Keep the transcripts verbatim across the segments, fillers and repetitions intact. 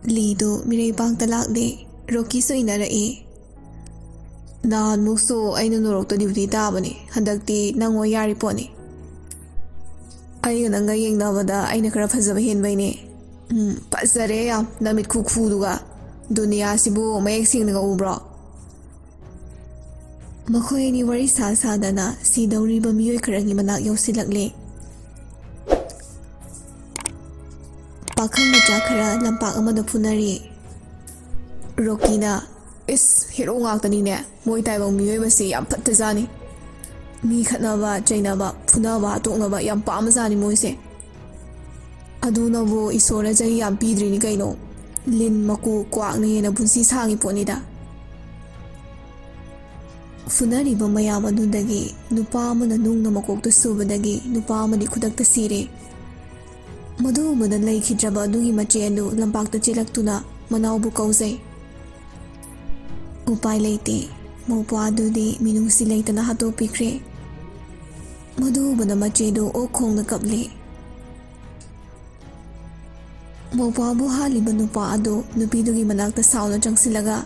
ꯂꯤꯗꯨ ꯃꯤꯔꯩꯕꯥꯛꯇ ꯂꯥꯛꯂꯦ꯫ ꯔꯣꯀꯤꯁꯨ ꯏꯟꯅꯔꯛꯏ꯫ "ꯅꯍꯥꯟꯃꯨꯛꯁꯨ ꯑꯩꯅ ꯅꯣꯔꯣꯛꯇ ꯗ꯭ꯌꯨꯇꯤ ꯇꯥꯕꯅꯤ, ꯍꯟꯗꯛꯇꯤ ꯅꯪ ꯑꯣꯏ ꯌꯥꯔꯤ ꯄꯣꯠꯅꯤ꯫ ꯑꯩꯒ ꯅꯪꯒ ꯌꯦꯡꯅꯕꯗ ꯑꯩꯅ ꯈꯔ ꯐꯖꯕ ꯍꯦꯟꯕꯩꯅꯦ꯫ ꯎꯝ, ꯐꯖꯔꯦ ꯌꯥꯝ, ꯅꯃꯤꯠ ꯈꯨꯈꯨꯗꯨꯒ꯫ ꯗꯨꯅꯤꯌꯥꯁꯤꯕꯨ ꯃꯌꯦꯛ ꯁꯦꯡꯅꯒ ꯎꯕ꯭ꯔꯣ?" ꯃꯈꯣꯏ ꯑꯅꯤ ꯋꯥꯔꯤ ꯁꯥ ꯁꯥꯗꯅ ꯁꯤꯗꯧꯔꯤꯕ ꯃꯤꯑꯣꯏ ꯈꯔꯒꯤ ꯃꯅꯥꯛ ꯌꯧꯁꯤꯜꯂꯛꯂꯦ꯫ ꯄꯥꯈꯪ ꯃꯆꯥ ꯈꯔ ꯂꯝꯄꯥꯛ ꯑꯃꯗ ꯐꯨꯅꯔꯤ꯫ ꯔꯣꯀꯤꯅ, "ꯏꯁ, ꯍꯦꯔꯣ ꯉꯥꯛꯇꯅꯤꯅꯦ꯫ ꯃꯣꯏ ꯇꯥꯏꯕꯪ ꯃꯤꯑꯣꯏꯕꯁꯤ ꯌꯥꯝ ꯐꯠꯇꯖꯥꯠꯅꯤ꯫ ꯃꯤ ꯈꯠꯅꯕ, ꯆꯩꯅꯕ, ꯐꯨꯅꯕ, ꯍꯥꯠꯇꯣꯛꯅꯕ ꯌꯥꯝ ꯄꯥꯝꯕꯖꯥꯠꯅꯤ ꯃꯣꯏꯁꯦ꯫ ꯑꯗꯨꯅꯕꯨ ꯏꯁꯣꯔꯅ ꯆꯍꯤ ꯌꯥꯝ ꯄꯤꯗ꯭ꯔꯤꯅꯤ ꯀꯩꯅꯣ꯫ ꯂꯤꯟ ꯃꯀꯨ ꯀ꯭ꯋꯥꯛꯅ ꯍꯦꯟꯅ ꯄꯨꯟꯁꯤ ꯁꯥꯡꯉꯤ ꯄꯣꯠꯅꯤꯗ꯫" ꯐꯨꯅꯔꯤꯕ ꯃꯌꯥꯝ ꯑꯗꯨꯗꯒꯤ ꯅꯨꯄꯥ ꯑꯃꯅ ꯅꯨꯡꯅ ꯃꯀꯣꯛꯇ ꯁꯨꯕꯗꯒꯤ ꯅꯨꯄꯥ ꯑꯃꯗꯤ ꯈꯨꯗꯛꯇ ꯁꯤꯔꯦ꯫ ꯃꯗꯨ ꯎꯕꯗ ꯂꯩꯈꯤꯗ꯭ꯔꯕ ꯑꯗꯨꯒꯤ ꯃꯆꯦ ꯑꯗꯨ ꯂꯝꯄꯥꯛꯇ ꯆꯦꯜꯂꯛꯇꯨꯅ ꯃꯅꯥꯎꯕꯨ ꯀꯧꯖꯩ꯫ ꯎꯄꯥꯏ ꯂꯩꯇꯦ, ꯃꯧꯄ꯭ꯋꯥ ꯑꯗꯨꯗꯤ ꯃꯤꯅꯨꯡꯁꯤ ꯂꯩꯇꯅ ꯍꯥꯠꯇꯣꯛꯄꯤꯈ꯭ꯔꯦ꯫ ꯃꯗꯨ ꯎꯕꯗ ꯃꯆꯦꯗꯨ ꯑꯣꯛ ꯈꯣꯡꯅ ꯀꯞꯂꯤ꯫ ꯃꯧꯄ꯭ꯋꯥꯕꯨ ꯍꯥꯠꯂꯤꯕ ꯅꯨꯄꯥ ꯑꯗꯨ ꯅꯨꯄꯤꯗꯨꯒꯤ ꯃꯅꯥꯛꯇ ꯁꯥꯎꯅ ꯆꯪꯁꯤꯜꯂꯒ,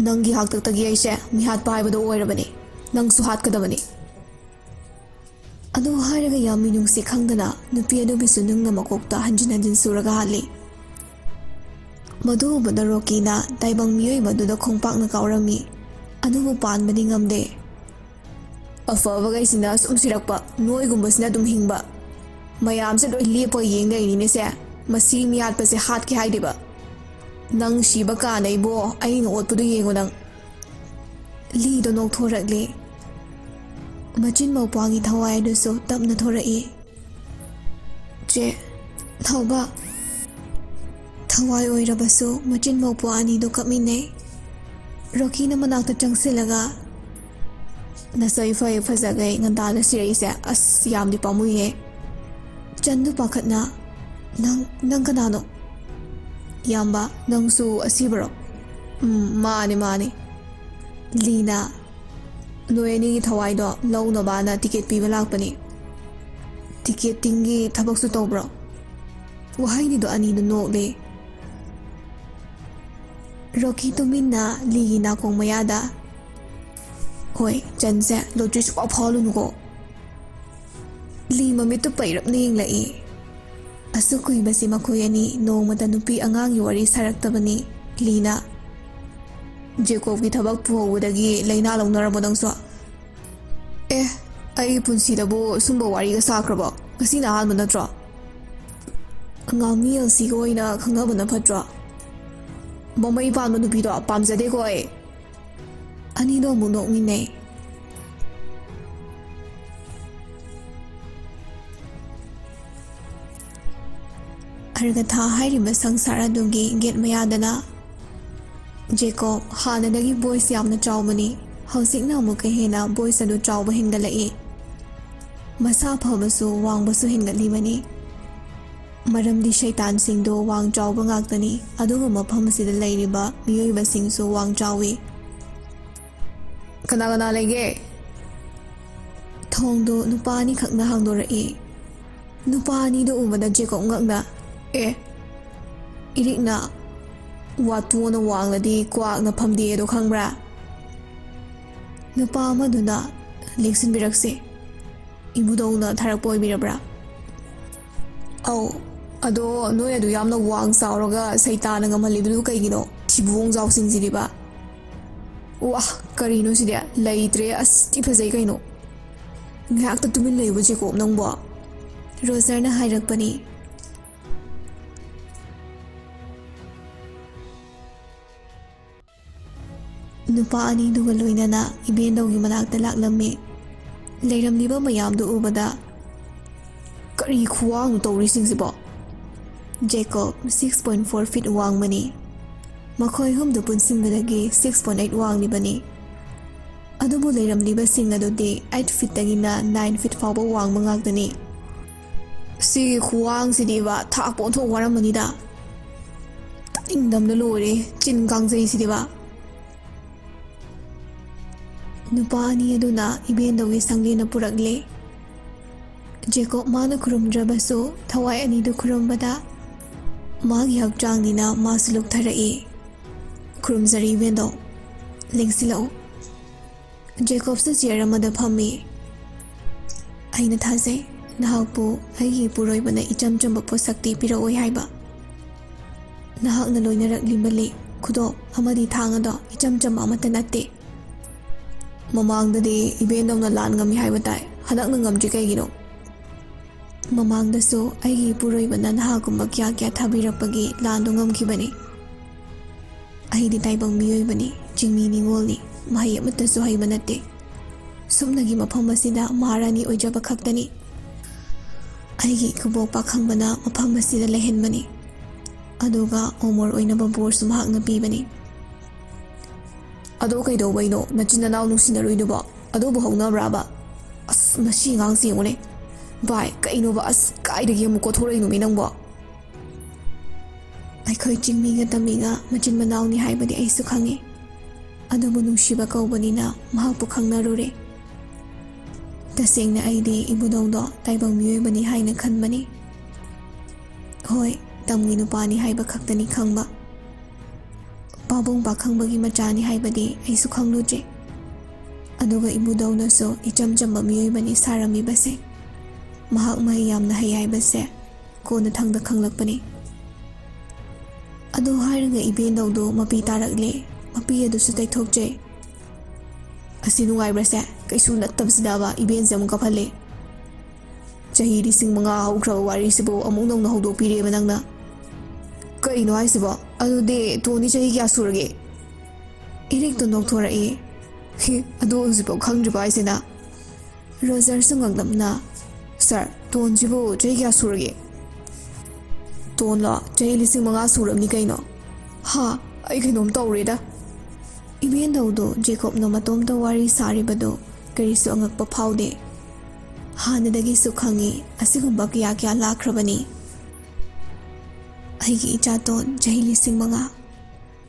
"ꯅꯪꯒꯤ ꯍꯥꯛꯇꯛꯇꯒꯤ ꯑꯩꯁꯦ ꯃꯤꯍꯥꯠꯄ ꯍꯥꯏꯕꯗꯣ ꯑꯣꯏꯔꯕꯅꯤ꯫ ꯅꯪꯁꯨ ꯍꯥꯠꯀꯗꯕꯅꯤ꯫" ꯑꯗꯨ ꯍꯥꯏꯔꯒ ꯌꯥꯝ ꯃꯤꯅꯨꯡꯁꯤ ꯈꯪꯗꯅ ꯅꯨꯄꯤ ꯑꯗꯨꯒꯤꯁꯨ ꯅꯨꯡꯅ ꯃꯀꯣꯛꯇ ꯍꯟꯖꯤꯟ ꯍꯟꯖꯤꯟ ꯁꯨꯔꯒ ꯍꯥꯠꯂꯤ꯫ ꯃꯗꯨ ꯎꯕꯗ ꯔꯣꯀꯤꯅ ꯇꯥꯏꯕꯪ ꯃꯤꯑꯣꯏꯕ ꯑꯗꯨꯗ ꯈꯣꯡꯄꯥꯛꯅ ꯀꯥꯎꯔꯝꯃꯤ, ꯑꯗꯨꯕꯨ ꯄꯥꯟꯕꯗꯤ ꯉꯝꯗꯦ꯫ "ꯑꯐꯕꯈꯩꯁꯤꯅ ꯁꯨꯝ ꯁꯤꯔꯛꯄ, ꯅꯣꯏꯒꯨꯝꯕꯁꯤꯅ ꯑꯗꯨꯝ ꯍꯤꯡꯕ꯫ ꯃꯌꯥꯝꯁꯦ ꯂꯣꯏ ꯂꯦꯞꯄꯒ ꯌꯦꯡ ꯂꯩꯔꯤꯅꯦꯁꯦ꯫ ꯃꯁꯤ ꯃꯤꯍꯥꯠꯄꯁꯦ ꯍꯥꯠꯀꯦ ꯍꯥꯏꯗꯦꯕ꯫ ꯅꯪ ꯁꯤꯕ ꯀꯥꯟꯅꯩꯕꯣ, ꯑꯩꯅ ꯑꯣꯠꯄꯗꯨ ꯌꯦꯡꯉꯨ ꯅꯪ꯫" ꯂꯤꯗꯣ ꯅꯣꯛꯊꯣꯔꯛꯂꯦ꯫ ꯃꯆꯤꯟ ꯃꯧꯄ꯭ꯋꯥꯒꯤ ꯊꯋꯥꯏ ꯑꯗꯨꯁꯨ ꯇꯞꯅ ꯊꯣꯔꯛꯏ꯫ "ꯆꯦ, ꯊꯧꯕ꯫" ꯊꯋꯥꯏ ꯑꯣꯏꯔꯕꯁꯨ ꯃꯆꯤꯟ ꯃꯧꯄ꯭ꯋꯥ ꯑꯅꯤꯗꯨ ꯀꯞꯃꯤꯟꯅꯩ꯫ ꯔꯣꯀꯤꯅ ꯃꯅꯥꯛꯇ ꯆꯪꯁꯤꯜꯂꯒ, "ꯅꯁꯥ ꯏꯐ ꯐꯖꯈꯩ ꯉꯟꯇꯥꯅ ꯁꯤꯔꯛꯏꯁꯦ, ꯑꯁ, ꯌꯥꯝꯗꯤ ꯄꯥꯝꯃꯨꯏꯌꯦ꯫" ꯆꯟꯗꯨ ꯄꯥꯈꯠꯅ, "ꯅꯪ, ꯅꯪ ꯀꯅꯥꯅꯣ?" "ꯏꯌꯥꯝꯕ, ꯅꯪꯁꯨ ꯑꯁꯤꯕꯔꯣ?" "ꯎꯝ, ꯃꯥꯅꯦ, ꯃꯥꯅꯦ꯫" ꯂꯤꯅ, "ꯅꯣꯏ ꯑꯅꯤꯒꯤ ꯊꯋꯥꯏꯗꯣ ꯂꯧꯅꯕꯅ ꯇꯤꯀꯦꯠ ꯄꯤꯕ ꯂꯥꯛꯄꯅꯤ꯫ ꯇꯤꯀꯦꯠꯇꯤꯡꯒꯤ ꯊꯕꯛꯁꯨ ꯇꯧꯕ꯭ꯔꯣ?" ꯋꯥꯍꯩꯅꯤꯗꯣ ꯑꯅꯤꯗꯣ ꯅꯣꯛꯂꯦ꯫ ꯔꯣꯀꯤ ꯇꯨꯃꯤꯟꯅ ꯂꯤꯒꯤ ꯅꯥꯀꯣꯡ ꯃꯌꯥꯗ, "ꯍꯣꯏ, ꯆꯟꯁꯦ, ꯂꯣꯇ꯭ꯔꯤ ꯁꯨꯡꯐꯥ ꯐꯥꯎꯍꯜꯂꯨꯅꯨꯀꯣ꯫" ꯂꯤ ꯃꯃꯤꯠꯇꯨ ꯄꯩꯔꯞꯅ ꯌꯦꯡꯂꯛꯏ꯫ ꯑꯁꯨꯛ ꯀꯨꯏꯕꯁꯤ ꯃꯈꯣꯏ ꯑꯅꯤ ꯅꯣꯡꯃꯇ ꯅꯨꯄꯤ ꯑꯉꯥꯡꯒꯤ ꯋꯥꯔꯤ ꯁꯥꯔꯛꯇꯕꯅꯤ꯫ ꯂꯤꯅ, "ꯖꯦꯀꯣꯕꯀꯤ ꯊꯕꯛ ꯄꯨꯍꯧꯕꯗꯒꯤ ꯂꯥꯏꯅꯥ ꯂꯧꯅꯔꯕꯣ ꯅꯪꯁꯨ?" "ꯑꯦ, ꯑꯩꯒꯤ ꯄꯨꯟꯁꯤꯗꯕꯨ ꯁꯨꯝꯕ ꯋꯥꯔꯤꯒ ꯁꯥꯈ꯭ꯔꯕꯣ? ꯉꯁꯤꯅ ꯑꯍꯥꯟꯕ ꯅꯠꯇ꯭ꯔꯣ?" "ꯑꯉꯥꯡ ꯃꯤ ꯑꯁꯤꯒ ꯑꯣꯏꯅ ꯈꯪꯅꯕꯅ ꯐꯠꯇ꯭ꯔꯣ? ꯃꯃꯩ ꯄꯥꯟꯕ ꯅꯨꯄꯤꯗꯣ ꯄꯥꯝꯖꯗꯦꯀꯣ ꯑꯩ꯫" ꯑꯅꯤꯗꯣ ꯑꯃꯨꯛ ꯅꯣꯛꯃꯤꯟꯅꯩ꯫ ꯑꯔꯒꯊꯥ ꯍꯥꯏꯔꯤꯕ ꯁꯪꯁꯥꯔ ꯑꯗꯨꯒꯤ ꯒꯦꯠ ꯃꯌꯥꯗꯅ ꯖꯦꯀꯣꯕ ꯍꯥꯟꯅꯗꯒꯤ ꯚꯣꯏꯁ ꯌꯥꯝꯅ ꯆꯥꯎꯕꯅꯤ꯫ ꯍꯧꯖꯤꯛꯅ ꯑꯃꯨꯛꯀ ꯍꯦꯟꯅ ꯚꯣꯏꯁ ꯑꯗꯨ ꯆꯥꯎꯕ ꯍꯦꯟꯒꯠꯂꯛꯏ꯫ ꯃꯁꯥ ꯐꯕꯁꯨ ꯋꯥꯡꯕꯁꯨ ꯍꯦꯟꯒꯠꯂꯤꯕꯅꯤ꯫ ꯃꯔꯝꯗꯤ ꯁꯩꯇꯥꯟꯁꯤꯡꯗꯣ ꯋꯥꯡ ꯆꯥꯎꯕ ꯉꯥꯛꯇꯅꯤ, ꯑꯗꯨꯒ ꯃꯐꯝ ꯑꯁꯤꯗ ꯂꯩꯔꯤꯕ ꯃꯤꯑꯣꯏꯕꯁꯤꯡꯁꯨ ꯋꯥꯡ ꯆꯥꯎꯏ꯫ "ꯀꯅꯥ ꯀꯅꯥ ꯂꯩꯒꯦ?" ꯊꯣꯡꯗꯨ ꯅꯨꯄꯥ ꯑꯅꯤꯈꯛꯅ ꯍꯥꯡꯗꯣꯔꯛꯏ꯫ ꯅꯨꯄꯥ ꯑꯅꯤꯗꯨ ꯎꯕꯗ ꯖꯦꯀꯣꯕ ꯉꯛꯅ, "ꯑꯦ, ꯏꯔꯤꯛꯅ ꯋꯥꯇꯣꯟꯅ ꯋꯥꯡꯂꯗꯤ ꯀ꯭ꯋꯥꯛꯅ ꯐꯝꯗꯦ ꯑꯗꯣ ꯈꯪꯕ꯭ꯔꯥ?" ꯅꯨꯄꯥ ꯑꯃꯗꯨꯅ, "ꯂꯦꯡꯁꯤꯟꯕꯤꯔꯛꯁꯤ, ꯏꯕꯨꯙꯧꯅ ꯊꯥꯔꯛꯄ ꯑꯣꯏꯕꯤꯔꯕ꯭ꯔꯥ?" "ꯑꯧ, ꯑꯗꯣ ꯅꯣꯏ ꯑꯗꯨ ꯌꯥꯝꯅ ꯋꯥꯡ ꯆꯥꯎꯔꯒ ꯁꯩꯇꯥꯅ ꯉꯝꯍꯜꯂꯤꯕꯗꯨ ꯀꯩꯒꯤꯅꯣ? ꯊꯤꯕꯣꯡꯖꯥꯎꯁꯤꯡꯁꯤꯗꯤꯕ꯫" "ꯋꯥ, ꯀꯔꯤꯅꯣ ꯁꯤꯗꯤ? ꯂꯩꯇ꯭ꯔꯦ, ꯑꯁ ꯊꯤ ꯐꯖꯩ ꯀꯩꯅꯣ꯫ ꯉꯥꯏꯍꯥꯛꯇ ꯇꯨꯃꯤꯟ ꯂꯩꯌꯨꯕ ꯖꯦꯀꯣꯕ ꯅꯪꯕꯣ꯫" ꯔꯣꯖꯔꯅ ꯍꯥꯏꯔꯛꯄꯅꯤ꯫ ꯅꯨꯄꯥ ꯑꯅꯤꯗꯨꯒ ꯂꯣꯏꯅꯅ ꯏꯕꯦꯟꯗꯧꯒꯤ ꯃꯅꯥꯛꯇ ꯂꯥꯛꯂꯝꯃꯤ꯫ ꯂꯩꯔꯝꯂꯤꯕ ꯃꯌꯥꯝꯗꯨ ꯎꯕꯗ, "ꯀꯔꯤ ꯈꯨꯋꯥꯡꯅꯣ ꯇꯧꯔꯤꯁꯤꯡꯁꯤꯕꯣ?" ꯖꯦꯀꯣꯕ six point four feet ꯋꯥꯡꯕꯅꯤ꯫ ꯃꯈꯣꯏ ꯑꯍꯨꯝꯗꯨ ꯄꯨꯟꯁꯤꯟꯕꯗꯒꯤ six point eight ꯋꯥꯡꯂꯤꯕꯅꯤ꯫ ꯑꯗꯨꯕꯨ ꯂꯩꯔꯝꯂꯤꯕꯁꯤꯡ ꯑꯗꯨꯗꯤ eight feetꯇꯒꯤꯅ nine feet ꯐꯥꯎꯕ ꯋꯥꯡꯕ ꯉꯥꯛꯇꯅꯤ꯫ "ꯁꯤꯒꯤ ꯈꯨꯋꯥꯡꯁꯤꯗꯤꯕ ꯊꯥꯛꯄ ꯑꯣꯟꯊꯣꯛ ꯋꯥꯔꯝꯃꯅꯤꯗ꯫ ꯇꯥꯅꯤꯡꯗꯕꯅ ꯂꯣꯏꯔꯦ, ꯆꯤꯟ ꯀꯥꯡꯖꯩꯁꯤꯗꯤꯕ꯫" ꯅꯨꯄꯥ ꯑꯅꯤ ꯑꯗꯨꯅ ꯏꯕꯦꯟꯗꯧꯒꯤ ꯁꯪꯂꯦꯟꯅ ꯄꯨꯔꯛꯂꯦ꯫ ꯖꯦꯀꯣꯕ ꯃꯥꯅ ꯈꯨꯔꯨꯝꯗ꯭ꯔꯕꯁꯨ ꯊꯋꯥꯏ ꯑꯅꯤꯗꯨ ꯈꯨꯔꯨꯝꯕꯗ ꯃꯥꯒꯤ ꯍꯛꯆꯥꯡꯅꯤꯅ ꯃꯥꯁꯨ ꯂꯨꯞꯊꯔꯛꯏ꯫ ꯈꯨꯔꯨꯝꯖꯔꯤ ꯏꯕꯦꯟꯗꯣ, ꯂꯦꯡꯁꯤꯜꯂꯛꯎ꯫ ꯖꯦꯀꯣꯕꯁꯅ ꯆꯤꯌꯔ ꯑꯃꯗ ꯐꯝꯃꯤ꯫ ꯑꯩꯅ ꯊꯥꯖꯩ, ꯅꯍꯥꯛꯄꯨ ꯑꯩꯒꯤ ꯏꯄꯨꯔꯣꯏꯕꯅ ꯏꯆꯝ ꯆꯝꯕ ꯄꯣꯠꯁꯛꯇꯤ ꯄꯤꯔꯛꯑꯣꯏ ꯍꯥꯏꯕ꯫ ꯅꯍꯥꯛꯅ ꯂꯣꯏꯅꯔꯛꯂꯤꯕ ꯂꯤꯛ, ꯈꯨꯗꯣꯞ ꯑꯃꯗꯤ ꯊꯥꯡ ꯑꯗꯣ ꯏꯆꯝ ꯆꯝꯕ ꯑꯃꯠꯇ ꯅꯠꯇꯦ꯫ ꯃꯃꯥꯡꯗꯗꯤ ꯏꯕꯦꯟꯗꯧꯅ ꯂꯥꯟ ꯉꯝꯃꯤ ꯍꯥꯏꯕ ꯇꯥꯏ, ꯍꯟꯗꯛꯅ ꯉꯝꯗ꯭ꯔꯤ ꯀꯩꯒꯤꯅꯣ? ꯃꯃꯥꯡꯗꯁꯨ ꯑꯩꯒꯤ ꯏꯄꯨꯔꯣꯏꯕꯅ ꯅꯍꯥꯒꯨꯝꯕ ꯀꯌꯥ ꯀꯌꯥ ꯊꯥꯕꯤꯔꯛꯄꯒꯤ ꯂꯥꯟꯗꯣ ꯉꯝꯈꯤꯕꯅꯤ꯫ ꯑꯩꯗꯤ ꯇꯥꯏꯕꯪ ꯃꯤꯑꯣꯏꯕꯅꯤ, ꯆꯤꯡꯃꯤ ꯅꯤꯉꯣꯜꯅꯤ, ꯃꯍꯩ ꯑꯃꯠꯇꯁꯨ ꯍꯩꯕ ꯅꯠꯇꯦ꯫ ꯁꯨꯞꯅꯒꯤ ꯃꯐꯝ ꯑꯁꯤꯗ ꯃꯍꯥꯔꯥꯅꯤ ꯑꯣꯏꯖꯕ ꯈꯛꯇꯅꯤ꯫ ꯑꯩꯒꯤ ꯏꯀꯨꯕꯣꯛ ꯄꯥꯈꯪꯕꯅ ꯃꯐꯝ ꯑꯁꯤꯗ ꯂꯩꯍꯟꯕꯅꯤ꯫ ꯑꯗꯨꯒ ꯑꯣꯃꯣꯔ ꯑꯣꯏꯅꯕ ꯕꯣꯔꯁꯨ ꯃꯍꯥꯛꯅ ꯄꯤꯕꯅꯤ꯫ ꯑꯗꯣ ꯀꯩꯗꯧꯕꯩꯅꯣ ꯅꯆꯤꯟ ꯅꯅꯥꯎ ꯅꯨꯡꯁꯤꯅꯔꯨꯏꯗꯨꯕꯣ? ꯑꯗꯨꯕꯨ ꯍꯧꯅꯕ꯭ꯔꯥꯕ? ꯑꯁ, ꯃꯁꯤ ꯑꯉꯥꯡꯁꯤ ꯌꯦꯡꯉꯨꯅꯦ꯫ ꯚꯥꯏ, ꯀꯩꯅꯣꯕ? ꯑꯁ, ꯀꯥꯏꯗꯒꯤ ꯑꯃꯨꯛ ꯀꯣꯊꯣꯔꯛꯏꯅꯣꯃꯤ ꯅꯪꯕꯣ? ꯑꯩꯈꯣꯏ ꯆꯤꯡꯃꯤꯒ ꯇꯝꯃꯤꯒ ꯃꯆꯤꯟ ꯃꯅꯥꯎꯅꯤ ꯍꯥꯏꯕꯗꯤ ꯑꯩꯁꯨ ꯈꯪꯉꯤ꯫ ꯑꯗꯨꯕꯨ ꯅꯨꯡꯁꯤꯕ ꯀꯧꯕꯅꯤꯅ ꯃꯍꯥꯛꯄꯨ ꯈꯪꯅꯔꯨꯔꯦ꯫ ꯇꯁꯦꯡꯅ ꯑꯩꯗꯤ ꯏꯕꯨꯙꯧꯗꯣ ꯇꯥꯏꯕꯪ ꯃꯤꯑꯣꯏꯕꯅꯤ ꯍꯥꯏꯅ ꯈꯟꯕꯅꯤ꯫ ꯍꯣꯏ, ꯇꯝꯒꯤ ꯅꯨꯄꯥꯅꯤ ꯍꯥꯏꯕ ꯈꯛꯇꯅꯤ ꯈꯪꯕ꯫ ꯄꯥꯕꯨꯡ ꯄꯥꯈꯪꯕꯒꯤ ꯃꯆꯥꯅꯤ ꯍꯥꯏꯕꯗꯤ ꯑꯩꯁꯨ ꯈꯪꯂꯨꯗ꯭ꯔꯦ꯫ ꯑꯗꯨꯒ ꯏꯕꯨꯙꯧꯅꯁꯨ ꯏꯆꯝ ꯆꯝꯕ ꯃꯤꯑꯣꯏꯕꯅꯤ ꯁꯥꯔꯝꯃꯤꯕꯁꯦ꯫ ꯃꯍꯥꯛ ꯃꯍꯩ ꯌꯥꯝꯅ ꯍꯩ ꯍꯥꯏꯕꯁꯦ ꯀꯣꯟꯅꯊꯪꯗ ꯈꯪꯂꯛꯄꯅꯤ꯫ ꯑꯗꯨ ꯍꯥꯏꯔꯒ ꯏꯕꯦꯟꯗꯧꯗꯨ ꯃꯄꯤ ꯇꯥꯔꯛꯂꯦ꯫ ꯃꯄꯤ ꯑꯗꯨꯁꯨ ꯇꯩꯊꯣꯛꯆꯩ꯫ ꯑꯁꯤ ꯅꯨꯡꯉꯥꯏꯕ꯭ꯔꯥꯁꯦ? ꯀꯩꯁꯨ ꯅꯠꯇꯕꯁꯤꯗꯕ ꯏꯕꯦꯟꯁꯦ ꯑꯃꯨꯛ ꯀꯥꯞꯍꯜꯂꯦ꯫ ꯆꯍꯤ ꯂꯤꯁꯤꯡ ꯃꯉꯥ ꯍꯧꯈ꯭ꯔꯕ ꯋꯥꯔꯤꯁꯤꯕꯨ ꯑꯃꯨꯛ ꯅꯧꯅ ꯍꯧꯗꯣꯛꯄꯤꯔꯦꯕ ꯅꯪꯅ꯫ ꯀꯩꯅꯣ ꯍꯥꯏꯁꯤꯕꯣ? ꯑꯗꯨꯗꯤ ꯇꯣꯟꯗꯤ ꯆꯍꯤ ꯀꯌꯥ ꯁꯨꯔꯒꯦ? ꯏꯔꯤꯛꯇꯣ ꯅꯣꯛꯊꯣꯔꯛꯏ꯫ ꯍꯤ, ꯑꯗꯨ ꯍꯧꯖꯤꯛꯐꯥꯎ ꯈꯪꯗ꯭ꯔꯤꯕ ꯍꯥꯏꯁꯦ ꯅꯪ? ꯔꯣꯖꯔꯁꯨ ꯉꯛꯂꯞꯅ, "ꯁꯥꯔ, ꯇꯣꯟꯁꯤꯕꯨ ꯆꯍꯤ ꯀꯌꯥ ꯁꯨꯔꯒꯦ?" "ꯇꯣꯟꯂꯣ? ꯆꯍꯤ ꯂꯤꯁꯤꯡ ꯃꯉꯥ ꯁꯨꯔꯕꯅꯤ ꯀꯩꯅꯣ꯫" "ꯍꯥ? ꯑꯩ ꯀꯩꯅꯣꯝ ꯇꯧꯔꯦꯗ꯫" ꯏꯕꯦꯟꯗꯧꯗꯣ ꯖꯦꯀꯣꯕꯅ ꯃꯇꯣꯝꯇ ꯋꯥꯔꯤ ꯁꯥꯔꯤꯕꯗꯣ ꯀꯔꯤꯁꯨ ꯑꯉꯛꯄ ꯐꯥꯎꯗꯦ꯫ ꯍꯥꯟꯅꯗꯒꯤꯁꯨ ꯈꯪꯉꯤ, ꯑꯁꯤꯒꯨꯝꯕ ꯀꯌꯥ ꯀꯌꯥ ꯂꯥꯛꯈ꯭ꯔꯕꯅꯤ꯫ ꯑꯩꯒꯤ ꯏꯆꯥꯇꯣꯟ ꯆꯍꯤ ꯂꯤꯁꯤꯡ ꯃꯉꯥ,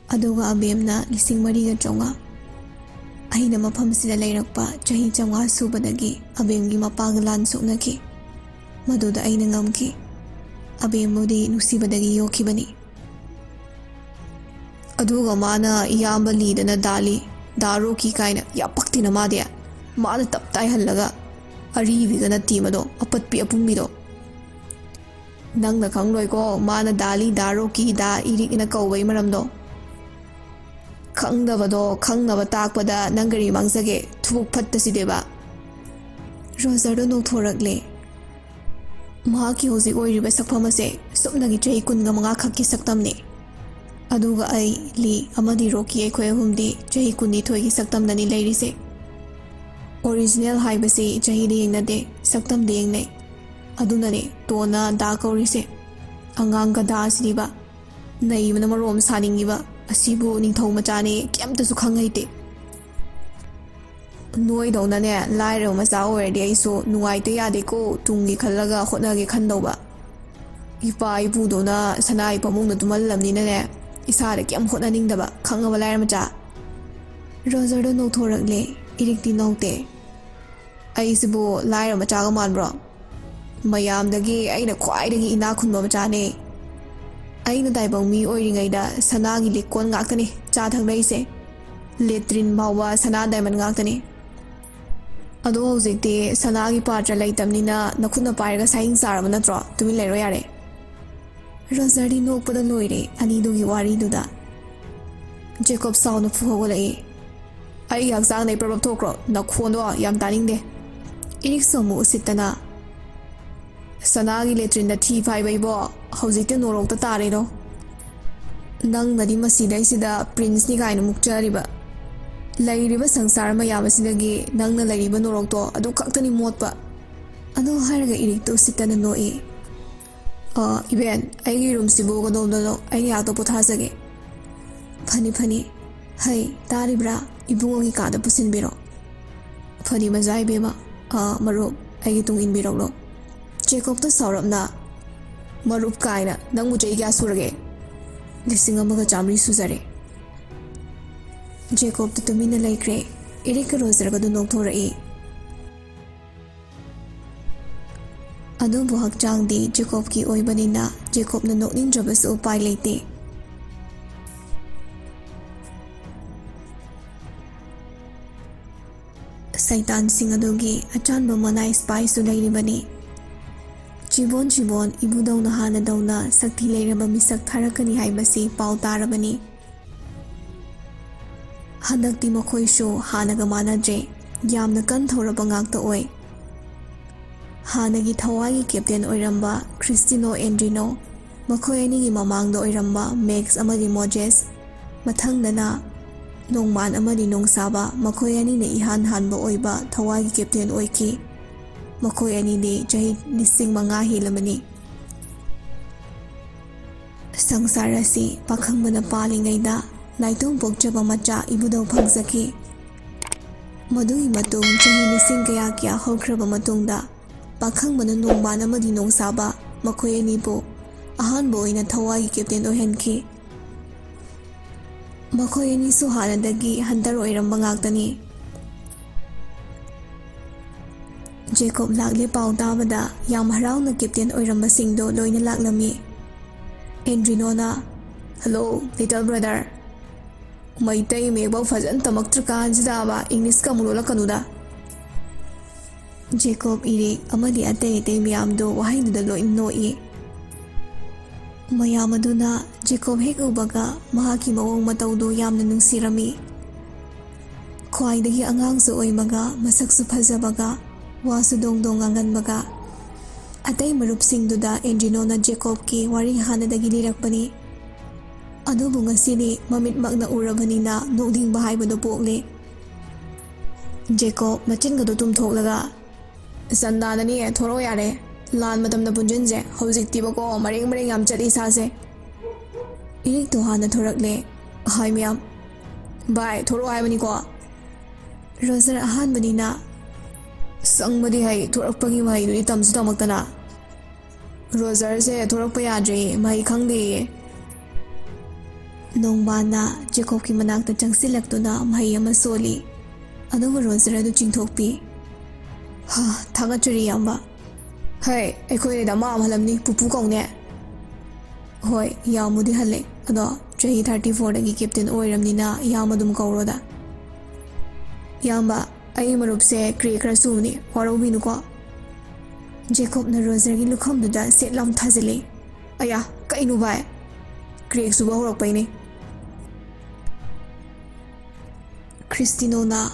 ꯑꯗꯨꯒ ꯑꯕꯦꯝꯅ ꯂꯤꯁꯤꯡ ꯃꯔꯤꯒ ꯆꯥꯝꯃꯉꯥ꯫ ꯑꯩꯅ ꯃꯐꯝꯁꯤꯗ ꯂꯩꯔꯛꯄ ꯆꯍꯤ ꯆꯥꯝꯃꯉꯥ ꯁꯨꯕꯗꯒꯤ ꯑꯕꯦꯝꯒꯤ ꯃꯄꯥꯒ ꯂꯥꯟ ꯁꯣꯛꯅꯈꯤ꯫ ꯃꯗꯨꯗ ꯑꯩꯅ ꯉꯝꯈꯤ꯫ ꯑꯕꯦꯝꯕꯨꯗꯤ ꯅꯨꯡꯁꯤꯕꯗꯒꯤ ꯌꯣꯛꯈꯤꯕꯅꯤ꯫ ꯑꯗꯨꯒ ꯃꯥꯅ ꯏꯌꯥꯝꯕ ꯂꯤꯗꯅ ꯗꯥ ꯂꯤ, ꯗꯥ ꯔꯣꯀꯤ ꯀꯥꯏꯅ ꯌꯥꯝ ꯄꯛꯇꯦꯅ ꯃꯥꯗꯤ꯫ ꯃꯥꯅ ꯇꯞ ꯇꯥꯏ ꯍꯜꯂꯒ ꯑꯔꯤꯕꯤꯒ ꯅꯠꯇꯦ ꯃꯗꯣ, ꯑꯄꯠꯄꯤ ꯑꯄꯨꯝꯕꯤꯗꯣ꯫ ꯅꯪꯅ ꯈꯪꯂꯣꯏꯀꯣ ꯃꯥꯅ ꯗꯥ ꯂꯤ, ꯗꯥ ꯔꯣꯀꯤ, ꯗꯥ ꯏꯔꯤꯛꯅ ꯀꯧꯕꯩ ꯃꯔꯝꯗꯣ꯫ ꯈꯪꯗꯕꯗꯣ ꯈꯪꯅꯕ ꯇꯥꯛꯄꯗ ꯅꯪ ꯀꯔꯤ ꯃꯥꯡꯖꯒꯦ? ꯊꯨꯕꯨꯛ ꯐꯠꯇꯁꯤꯗꯦꯕ꯫ ꯔꯣꯖꯔꯗꯣ ꯅꯣꯛꯊꯣꯔꯛꯂꯦ꯫ ꯃꯍꯥꯛꯀꯤ ꯍꯧꯖꯤꯛ ꯑꯣꯏꯔꯤꯕ ꯁꯛꯐꯝ ꯑꯁꯦ ꯁꯨꯞꯅꯒꯤ ꯆꯍꯤ ꯀꯨꯟꯒ ꯃꯉꯥ ꯈꯛꯀꯤ ꯁꯛꯇꯝꯅꯤ꯫ ꯑꯗꯨꯒ ꯑꯩ, ꯂꯤ ꯑꯃꯗꯤ ꯔꯣꯀꯤ ꯑꯩꯈꯣꯏ ꯑꯍꯨꯝꯗꯤ ꯆꯍꯤ ꯀꯨꯟꯅꯤꯊꯣꯏꯒꯤ ꯁꯛꯇꯝꯗꯅꯤ ꯂꯩꯔꯤꯁꯦ꯫ ꯑꯣꯔꯤꯖꯤꯅꯦꯜ ꯍꯥꯏꯕꯁꯤ ꯆꯍꯤꯗ ꯌꯦꯡꯅꯗꯦ, ꯁꯛꯇꯝꯗ ꯌꯦꯡꯅꯩ꯫ ꯑꯗꯨꯅꯅꯦ ꯇꯣꯟꯅ ꯗꯥ ꯀꯧꯔꯤꯁꯦ꯫ ꯑꯉꯥꯡ ꯒꯙꯥ ꯑꯁꯤꯗꯤꯕ꯫ ꯅꯩꯕꯅ ꯃꯔꯣꯝ ꯁꯥꯅꯤꯡꯉꯤꯕ꯫ ꯑꯁꯤꯕꯨ ꯅꯤꯡꯊꯧ ꯃꯆꯥꯅꯦ, ꯀꯩꯝꯇꯁꯨ ꯈꯪ ꯍꯩꯇꯦ꯫ ꯅꯣꯏꯗꯧꯅꯅꯦ ꯂꯥꯏꯔꯕ ꯃꯆꯥ ꯑꯣꯏꯔꯗꯤ ꯑꯩꯁꯨ ꯅꯨꯡꯉꯥꯏꯇ ꯌꯥꯗꯦꯀꯣ, ꯇꯨꯡꯒꯤ ꯈꯜꯂꯒ ꯍꯣꯠꯅꯒꯦ ꯈꯟꯗꯧꯕ꯫ ꯏꯄꯥ ꯏꯄꯨꯗꯧꯅ ꯁꯅꯥꯒꯤ ꯐꯃꯨꯡꯗ ꯇꯨꯝꯍꯜꯂꯝꯅꯤꯅꯅꯦ, ꯏꯁꯥꯗ ꯀꯩꯝ ꯍꯣꯠꯅꯅꯤꯡꯗꯕ ꯈꯪꯉꯕ ꯂꯥꯏꯔ ꯃꯆꯥ꯫ ꯔꯣꯖꯔꯗꯣ ꯅꯣꯛꯊꯣꯔꯛꯂꯦ꯫ ꯏꯔꯤꯛꯇꯤ ꯅꯣꯛꯇꯦ꯫ ꯑꯩꯁꯤꯕꯨ ꯂꯥꯏꯔ ꯃꯆꯥꯒ ꯃꯥꯟꯕ꯭ꯔꯣ? ꯃꯌꯥꯝꯗꯒꯤ ꯑꯩꯅ ꯈ꯭ꯋꯥꯏꯗꯒꯤ ꯏꯅꯥꯛ ꯈꯨꯟꯕ ꯃꯆꯥꯅꯦ꯫ ꯑꯩꯅ ꯇꯥꯏꯕꯪ ꯃꯤ ꯑꯣꯏꯔꯤꯉꯩꯗ ꯁꯅꯥꯒꯤ ꯂꯤꯛꯀꯣꯟ ꯉꯥꯛꯇꯅꯤ ꯆꯥ ꯊꯛꯅꯔꯤꯁꯦ꯫ ꯂꯦꯇ꯭ꯔꯤꯟ ꯐꯥꯎꯕ ꯁꯅꯥ ꯗꯥꯏꯃꯟ ꯉꯥꯛꯇꯅꯤ꯫ ꯑꯗꯣ ꯍꯧꯖꯤꯛꯇꯤ ꯁꯅꯥꯒꯤ ꯄꯥꯇ꯭ꯔ ꯂꯩꯇꯕꯅꯤꯅ ꯅꯈꯨꯠꯅ ꯄꯥꯏꯔꯒ ꯁꯥꯍꯤꯡ ꯆꯥꯔꯕ ꯅꯠꯇ꯭ꯔꯣ? ꯇꯨꯃꯤꯟ ꯂꯩꯔꯣ ꯌꯥꯔꯦ꯫ ꯔꯣꯖꯔꯗꯤ ꯅꯣꯛꯄꯗ ꯂꯣꯏꯔꯦ ꯑꯅꯤꯗꯨꯒꯤ ꯋꯥꯔꯤꯗꯨꯗ꯫ ꯖꯦꯀꯣꯕ ꯁꯥꯎꯅ ꯐꯨ ꯍꯧꯒꯠꯂꯛꯏ꯫ ꯑꯩꯒꯤ ꯍꯛꯆꯥꯡꯗꯩ ꯄ꯭ꯔꯞ ꯄ꯭ꯔꯞ ꯊꯣꯛꯈ꯭ꯔꯣ, ꯅꯈꯣꯟꯗꯣ ꯌꯥꯝ ꯇꯥꯅꯤꯡꯗꯦ꯫ ꯏꯔꯤꯛꯁꯨ ꯑꯃꯨꯛ ꯎꯁꯤꯠꯇꯅ, ꯁꯅꯥꯒꯤ ꯂꯦꯇ꯭ꯔꯤꯟꯗ ꯊꯤ ꯐꯥꯏꯕ ꯏꯕꯣ, ꯍꯧꯖꯤꯛꯇꯤ ꯅꯣꯔꯣꯛꯇ ꯇꯥꯔꯦꯗꯣ꯫ ꯅꯪꯅꯗꯤ ꯃꯁꯤꯗꯩꯁꯤꯗ ꯄ꯭ꯔꯤꯟꯁꯅꯤ ꯀꯥꯏꯅ ꯃꯨꯛꯆꯔꯤꯕ꯫ ꯂꯩꯔꯤꯕ ꯁꯪꯁꯥꯔ ꯃꯌꯥꯝ ꯑꯁꯤꯗꯒꯤ ꯅꯪꯅ ꯂꯩꯔꯤꯕ ꯅꯣꯔꯣꯛꯇꯣ ꯑꯗꯨ ꯈꯛꯇꯅꯤ ꯃꯣꯠꯄ꯫ ꯑꯗꯨ ꯍꯥꯏꯔꯒ ꯏꯔꯤꯛꯇꯨ ꯎꯁꯤꯠꯇꯅ ꯅꯣꯛꯏ꯫ "ꯑ, ꯏꯕꯦꯟ, ꯑꯩꯒꯤ ꯔꯨꯝꯁꯤꯕꯨ ꯀꯗꯣꯝꯗꯅꯣ? ꯑꯩ ꯉꯥꯏꯍꯥꯛꯇ ꯄꯣꯊꯥꯖꯒꯦ꯫" "ꯐꯅꯤ, ꯐꯅꯤ꯫ ꯍꯩ, ꯇꯥꯔꯤꯕ꯭ꯔꯥ? ꯏꯕꯨꯡꯉꯣꯒꯤ ꯀꯥꯗ ꯄꯨꯁꯤꯟꯕꯤꯔꯣ꯫" "ꯐꯅꯤ ꯃꯖꯥ ꯏꯕꯦꯝꯃ꯫ ꯑ, ꯃꯔꯨꯞ, ꯑꯩꯒꯤ ꯇꯨꯡ ꯏꯟꯕꯤꯔꯛꯂꯣ꯫" ꯖꯦꯀꯣꯕꯇ ꯁꯥꯎꯔꯞꯅ, "ꯃꯔꯨꯞ ꯀꯥꯏꯅ, ꯅꯪꯕꯨ ꯆꯍꯤ ꯀꯌꯥ ꯁꯨꯔꯒꯦ?" "ꯂꯤꯁꯤꯡ ꯑꯃꯒ ꯆꯥꯃꯔꯤ ꯁꯨꯖꯔꯦ꯫" ꯖꯦꯀꯣꯕꯇ ꯇꯨꯃꯤꯟꯅ ꯂꯩꯈ꯭ꯔꯦ꯫ ꯏꯔꯤꯛꯀ ꯔꯣꯖꯔꯒꯗꯨ ꯅꯣꯛꯊꯣꯔꯛꯏ꯫ ꯑꯗꯨꯕꯨ ꯍꯛꯆꯥꯡꯗꯤ ꯖꯦꯀꯣꯕꯀꯤ ꯑꯣꯏꯕꯅꯤꯅ ꯖꯦꯀꯣꯕꯅ ꯅꯣꯛꯅꯤꯡꯗ꯭ꯔꯕꯁꯨ ꯎꯄꯥꯏ ꯂꯩꯇꯦ꯫ ꯁꯩꯇꯥꯟꯁꯤꯡ ꯑꯗꯨꯒꯤ ꯑꯆꯥꯟꯕ ꯃꯅꯥꯏ ꯁꯤꯄꯥꯏꯁꯨ ꯂꯩꯔꯤꯕꯅꯤ꯫ ꯆꯤꯕꯣꯟ ꯆꯤꯕꯣꯟ ꯏꯕꯨꯙꯧꯅ ꯍꯥꯟꯅꯗꯧꯅ ꯁꯛꯇꯤ ꯂꯩꯔꯕ ꯃꯤꯁꯛ ꯊꯥꯔꯛꯀꯅꯤ ꯍꯥꯏꯕꯁꯤ ꯄꯥꯎ ꯇꯥꯔꯕꯅꯤ꯫ ꯍꯟꯗꯛꯇꯤ ꯃꯈꯣꯏꯁꯨ ꯍꯥꯟꯅꯒ ꯃꯥꯟꯅꯗ꯭ꯔꯦ, ꯌꯥꯝꯅ ꯀꯟ ꯊꯧꯔꯕ ꯉꯥꯛꯇ ꯑꯣꯏ꯫ ꯍꯥꯟꯅꯒꯤ ꯊꯋꯥꯏꯒꯤ ꯀꯦꯞꯇꯦꯟ ꯑꯣꯏꯔꯝꯕ ꯈ꯭ꯔꯤꯁꯇꯤꯅꯣ ꯑꯦꯟꯗ꯭ꯔꯤꯅꯣ, ꯃꯈꯣꯏ ꯑꯅꯤꯒꯤ ꯃꯃꯥꯡꯗ ꯑꯣꯏꯔꯝꯕ ꯃꯦꯛꯁ ꯑꯃꯗꯤ ꯃꯣꯖꯦꯁ, ꯃꯊꯪꯗꯅ ꯅꯣꯡꯃꯥꯟ ꯑꯃꯗꯤ ꯅꯣꯡꯁꯥꯕ, ꯃꯈꯣꯏ ꯑꯅꯤꯅ ꯏꯍꯥꯟ ꯍꯥꯟꯕ ꯑꯣꯏꯕ ꯊꯋꯥꯏꯒꯤ ꯀꯦꯞꯇꯦꯟ ꯑꯣꯏꯈꯤ꯫ ꯃꯈꯣꯏ ꯑꯅꯤꯗꯤ ꯆꯍꯤ ꯂꯤꯁꯤꯡ ꯃꯉꯥ ꯍꯦꯜꯂꯕꯅꯤ꯫ ꯁꯪꯁꯥꯔ ꯑꯁꯤ ꯄꯥꯈꯪꯕꯅ ꯄꯥꯜꯂꯤꯉꯩꯗ ꯅꯥꯏꯇꯣꯝ ꯄꯣꯛꯆꯕ ꯃꯆꯥ ꯏꯕꯨꯙꯧ ꯐꯪꯖꯈꯤ꯫ ꯃꯗꯨꯒꯤ ꯃꯇꯨꯡ ꯆꯍꯤ ꯂꯤꯁꯤꯡ ꯀꯌꯥ ꯀꯌꯥ ꯍꯧꯈ꯭ꯔꯕ ꯃꯇꯨꯡꯗ, ꯄꯥꯈꯪꯕꯅ ꯅꯣꯡꯃꯥꯟ ꯑꯃꯗꯤ ꯅꯣꯡꯁꯥꯕ, ꯃꯈꯣꯏ ꯑꯅꯤꯕꯨ ꯑꯍꯥꯟꯕ ꯑꯣꯏꯅ ꯊꯋꯥꯏꯒꯤ ꯀꯦꯞꯇꯦꯟ ꯑꯣꯏꯍꯟꯈꯤ꯫ ꯃꯈꯣꯏ ꯑꯅꯤꯁꯨ ꯍꯥꯟꯅꯗꯒꯤ ꯍꯟꯇꯔ ꯑꯣꯏꯔꯝꯕ ꯉꯥꯛꯇꯅꯤ꯫ ꯖꯦꯀꯣꯕ ꯂꯥꯛꯂꯦ ꯄꯥꯎ ꯇꯥꯕꯗ ꯌꯥꯝ ꯍꯔꯥꯎꯅ ꯀꯦꯞꯇꯦꯟ ꯑꯣꯏꯔꯝꯕꯁꯤꯡꯗꯣ ꯂꯣꯏꯅ ꯂꯥꯛꯂꯝꯃꯤ꯫ ꯑꯦꯟꯗ꯭ꯔꯤꯅꯣꯅ, "Hello, little brother꯫ ꯃꯩꯇꯩ ꯃꯌꯦꯛꯐꯥꯎ ꯐꯖꯅ ꯇꯝꯃꯛꯇ꯭ꯔꯀꯥꯟꯁꯤꯗꯕ ꯏꯪꯂꯤꯁꯀ ꯑꯃꯨꯛ ꯂꯣꯜꯂꯛꯀꯅꯨꯗ꯫" ꯖꯦꯀꯣꯕ, ꯏꯔꯤꯛ ꯑꯃꯗꯤ ꯑꯇꯩ ꯑꯇꯩ ꯃꯌꯥꯝꯗꯣ ꯋꯥꯍꯩꯗꯨꯗ ꯂꯣꯏ ꯅꯣꯛꯏ꯫ ꯃꯌꯥꯝ ꯑꯗꯨꯅ ꯖꯦꯀꯣꯕ ꯍꯦꯛ ꯎꯕꯒ ꯃꯍꯥꯛꯀꯤ ꯃꯑꯣꯡ ꯃꯇꯧꯗꯨ ꯌꯥꯝꯅ ꯅꯨꯡꯁꯤꯔꯝꯃꯤ꯫ ꯈ꯭ꯋꯥꯏꯗꯒꯤ ꯑꯉꯥꯡꯁꯨ ꯑꯣꯏꯕꯒ, ꯃꯁꯛꯁꯨ ꯐꯖꯕꯒ, ꯋꯥꯁꯨ ꯗꯣꯡ ꯗꯣꯡ ꯉꯥꯡꯒꯟꯕꯒ꯫ ꯑꯇꯩ ꯃꯔꯨꯞꯁꯤꯡꯗꯨꯗ ꯑꯦꯟꯗ꯭ꯔꯤꯅꯣꯅ ꯖꯦꯀꯣꯕꯀꯤ ꯋꯥꯔꯤ ꯍꯥꯟꯅꯗꯒꯤ ꯂꯤꯔꯛꯄꯅꯤ꯫ ꯑꯗꯨꯕꯨ ꯉꯁꯤꯗꯤ ꯃꯃꯤꯠꯃꯛꯅ ꯎꯔꯕꯅꯤꯅ ꯅꯣꯛꯅꯤꯡꯕ ꯍꯥꯏꯕꯗꯨ ꯄꯣꯛꯂꯦ꯫ ꯖꯦꯀꯣꯕ, ꯃꯆꯤꯟꯒꯗꯨ ꯇꯨꯝꯊꯣꯛꯂꯒ, "ꯆꯟꯗꯥꯅꯅꯤ, ꯊꯣꯔꯛꯑꯣ ꯌꯥꯔꯦ꯫ ꯂꯥꯟ ꯃꯇꯝꯗ ꯄꯨꯟꯁꯤꯟꯁꯦ, ꯍꯧꯖꯤꯛꯇꯤꯕꯀꯣ ꯃꯔꯦꯡ ꯃꯔꯦꯡ ꯌꯥꯝ ꯆꯠꯂꯤ ꯏꯁꯥꯁꯦ꯫" ꯏꯔꯤꯛꯇꯣ ꯍꯥꯟꯅ ꯊꯣꯔꯛꯂꯦ꯫ "ꯍꯥꯏ ꯃꯌꯥꯝ, ꯚꯥꯏ, ꯊꯣꯔꯛꯑꯣ ꯍꯥꯏꯕꯅꯤꯀꯣ꯫" ꯔꯣꯖꯔ ꯑꯍꯥꯟꯕꯅꯤꯅ, "ꯆꯪꯕꯗꯤ ꯍꯩ, ꯊꯣꯔꯛꯄꯒꯤ ꯃꯍꯩꯗꯨꯗꯤ ꯇꯝꯁꯨ ꯇꯝꯃꯛꯇꯅ꯫" "ꯔꯣꯖꯔꯁꯦ ꯊꯣꯔꯛꯄ ꯌꯥꯗ꯭ꯔꯦ, ꯃꯍꯩ ꯈꯪꯗꯦꯌꯦ꯫" ꯅꯣꯡꯃꯥꯟꯅ ꯖꯦꯀꯣꯕꯀꯤ ꯃꯅꯥꯛꯇ ꯆꯪꯁꯤꯜꯂꯛꯇꯨꯅ ꯃꯍꯩ ꯑꯃ ꯁꯣꯜꯂꯤ꯫ ꯑꯗꯨꯒ ꯔꯣꯖꯔ ꯑꯗꯨ ꯆꯤꯡꯊꯣꯛꯄꯤ꯫ "ꯍꯥ, ꯊꯥꯒꯠꯆꯔꯤ, ꯏꯌꯥꯝꯕ꯫" "ꯍꯩ, ꯑꯩꯈꯣꯏꯗ ꯑꯃ ꯑꯃ ꯍꯜꯂꯝꯅꯤ, ꯄꯨꯄꯨ ꯀꯧꯅꯦ꯫" "ꯍꯣꯏ, ꯌꯥꯝꯕꯨꯗꯤ ꯍꯜꯂꯦ, ꯑꯗꯣ ꯆꯍꯤ thirty fourꯗꯒꯤ ꯀꯦꯞꯇꯦꯟ ꯑꯣꯏꯔꯝꯅꯤꯅ ꯏꯌꯥꯝꯕ ꯑꯗꯨꯝ ꯀꯧꯔꯣꯗ꯫" "ꯏꯌꯥꯝꯕ, ꯑꯩ ꯃꯔꯨꯞꯁꯦ ꯀ꯭ꯔꯦꯛ ꯈꯔ ꯆꯨꯕꯅꯤ, ꯋꯥꯔꯧꯕꯤꯅꯨꯀꯣ꯫ ꯖꯦꯀꯣꯕꯅ ꯔꯣꯖꯔꯒꯤ ꯂꯨꯈꯝꯗꯨꯗ ꯁꯦꯠ ꯂꯥꯎ ꯊꯥꯖꯤꯜꯂꯤ꯫ ꯑꯌꯥ, ꯀꯩꯅꯣ ꯚꯥꯏ? ꯀ꯭ꯔꯦꯛ ꯆꯨꯕ ꯍꯧꯔꯛꯄꯩꯅꯦ꯫ ꯈ꯭ꯔꯤꯁꯇꯤꯅꯣꯅ,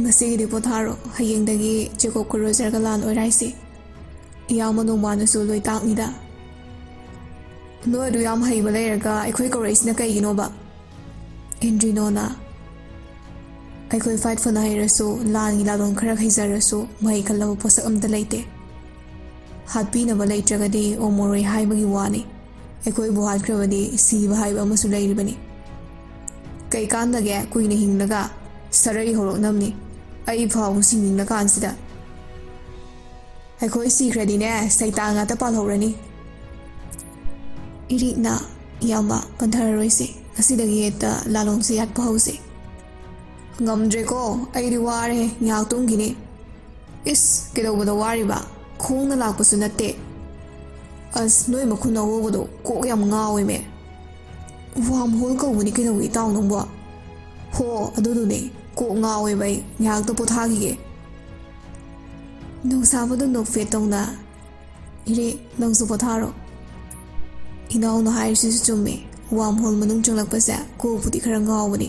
"ꯉꯁꯤꯒꯤꯗꯤ ꯄꯣꯊꯥꯔꯣ, ꯍꯌꯦꯡꯗꯒꯤ ꯖꯦꯀꯣꯕꯀ ꯔꯣꯖꯔꯒ ꯂꯥꯟ ꯑꯣꯏꯔꯥꯏꯁꯤ꯫ ꯏꯌꯥꯝꯕ ꯅꯣꯡꯃꯥꯅꯁꯨ ꯂꯣꯏ ꯇꯥꯛꯅꯤꯗ꯫ ꯅꯣꯏ ꯑꯗꯨ ꯌꯥꯝ ꯍꯩꯕ ꯂꯩꯔꯒ ꯑꯩꯈꯣꯏ ꯀꯧꯔꯛꯏꯁꯤꯅ ꯀꯩꯒꯤꯅꯣꯕ?" ꯑꯦꯟꯗ꯭ꯔꯤꯅꯣꯅ, "ꯑꯩꯈꯣꯏ ꯐꯥꯏꯠ ꯐꯅ ꯍꯩꯔꯁꯨ, ꯂꯥꯟꯒꯤ ꯂꯥꯂꯣꯡ ꯈꯔ ꯍꯩꯖꯔꯁꯨ, ꯃꯍꯩ ꯈꯜꯂꯕ ꯄꯣꯠꯁꯛ ꯑꯝꯇ ꯂꯩꯇꯦ꯫ ꯍꯥꯠꯄꯤꯅꯕ ꯂꯩꯇ꯭ꯔꯒꯗꯤ ꯑꯣꯃꯣꯔꯣꯏ ꯍꯥꯏꯕꯒꯤ ꯋꯥꯅꯤ꯫ ꯑꯩꯈꯣꯏꯕꯨ ꯍꯥꯠꯈ꯭ꯔꯕꯗꯤ ꯁꯤꯕ ꯍꯥꯏꯕ ꯑꯃꯁꯨ ꯂꯩꯔꯤꯕꯅꯤ꯫ ꯀꯩ ꯀꯥꯟꯗꯒꯦ ꯀꯨꯏꯅ ꯍꯤꯡꯂꯒ? ꯁꯔꯩ ꯍꯧꯔꯛꯅꯕꯅꯤ꯫ ꯑꯩ ꯐꯥꯎꯕ ꯁꯤꯅꯤꯡꯂꯀꯥꯟꯁꯤꯗ꯫ ꯑꯩꯈꯣꯏ ꯁꯤꯈ꯭ꯔꯗꯤꯅꯦ, ꯁꯩꯇꯥꯟ ꯉꯥꯛꯇ ꯄꯥꯜꯍꯧꯔꯅꯤ꯫" ꯏꯔꯤꯛꯅ, "ꯏꯌꯥꯝꯕ, ꯄꯟꯊꯔꯔꯣꯏꯁꯦ꯫ ꯉꯁꯤꯗꯒꯤ ꯍꯦꯛꯇ ꯂꯥꯂꯣꯡꯁꯦ ꯌꯥꯠꯄ ꯍꯧꯁꯦ꯫" "ꯉꯝꯗ꯭ꯔꯦꯀꯣ, ꯑꯩꯗꯤ ꯋꯥꯔꯦ, ꯉꯥꯏꯍꯥꯛ ꯇꯨꯝꯈꯤꯅꯤ꯫" "ꯏꯁ, ꯀꯩꯗꯧꯕꯗ ꯋꯥꯔꯤꯕ? ꯈꯣꯡꯅ ꯂꯥꯛꯄꯁꯨ ꯅꯠꯇꯦ꯫" "ꯑꯁ, ꯅꯣꯏ ꯃꯈꯨꯟ ꯑꯉꯧꯕꯗꯣ ꯀꯣꯛ ꯌꯥꯝ ꯉꯥꯎꯋꯦꯃꯦ꯫" "ꯋꯥꯝ ꯍꯣꯜ ꯀꯧꯕꯅꯤ ꯀꯩꯅꯣ, ꯏꯇꯥꯎ ꯅꯪꯕꯣ꯫" "ꯍꯣ, ꯑꯗꯨꯗꯨꯅꯦ, ꯀꯣꯛ ꯉꯥꯎꯋꯦꯕ ꯑꯩ, ꯉꯥꯏꯍꯥꯛꯇ ꯄꯣꯊꯥꯈꯤꯒꯦ꯫" ꯅꯣꯡꯁꯥꯕꯗꯣ ꯅꯣꯛꯐꯦꯠ ꯇꯧꯅ, "ꯏꯔꯦ, ꯅꯪꯁꯨ ꯄꯣꯊꯥꯔꯣ꯫" ꯏꯅꯥꯎꯅ ꯍꯥꯏꯔꯤꯁꯤꯁꯨ ꯆꯨꯝꯃꯦ, ꯋꯥꯝ ꯍꯣꯜ ꯃꯅꯨꯡ ꯆꯪꯂꯛꯄꯁꯦ ꯀꯣꯛꯄꯨꯗꯤ ꯈꯔ ꯉꯥꯎꯕꯅꯤ꯫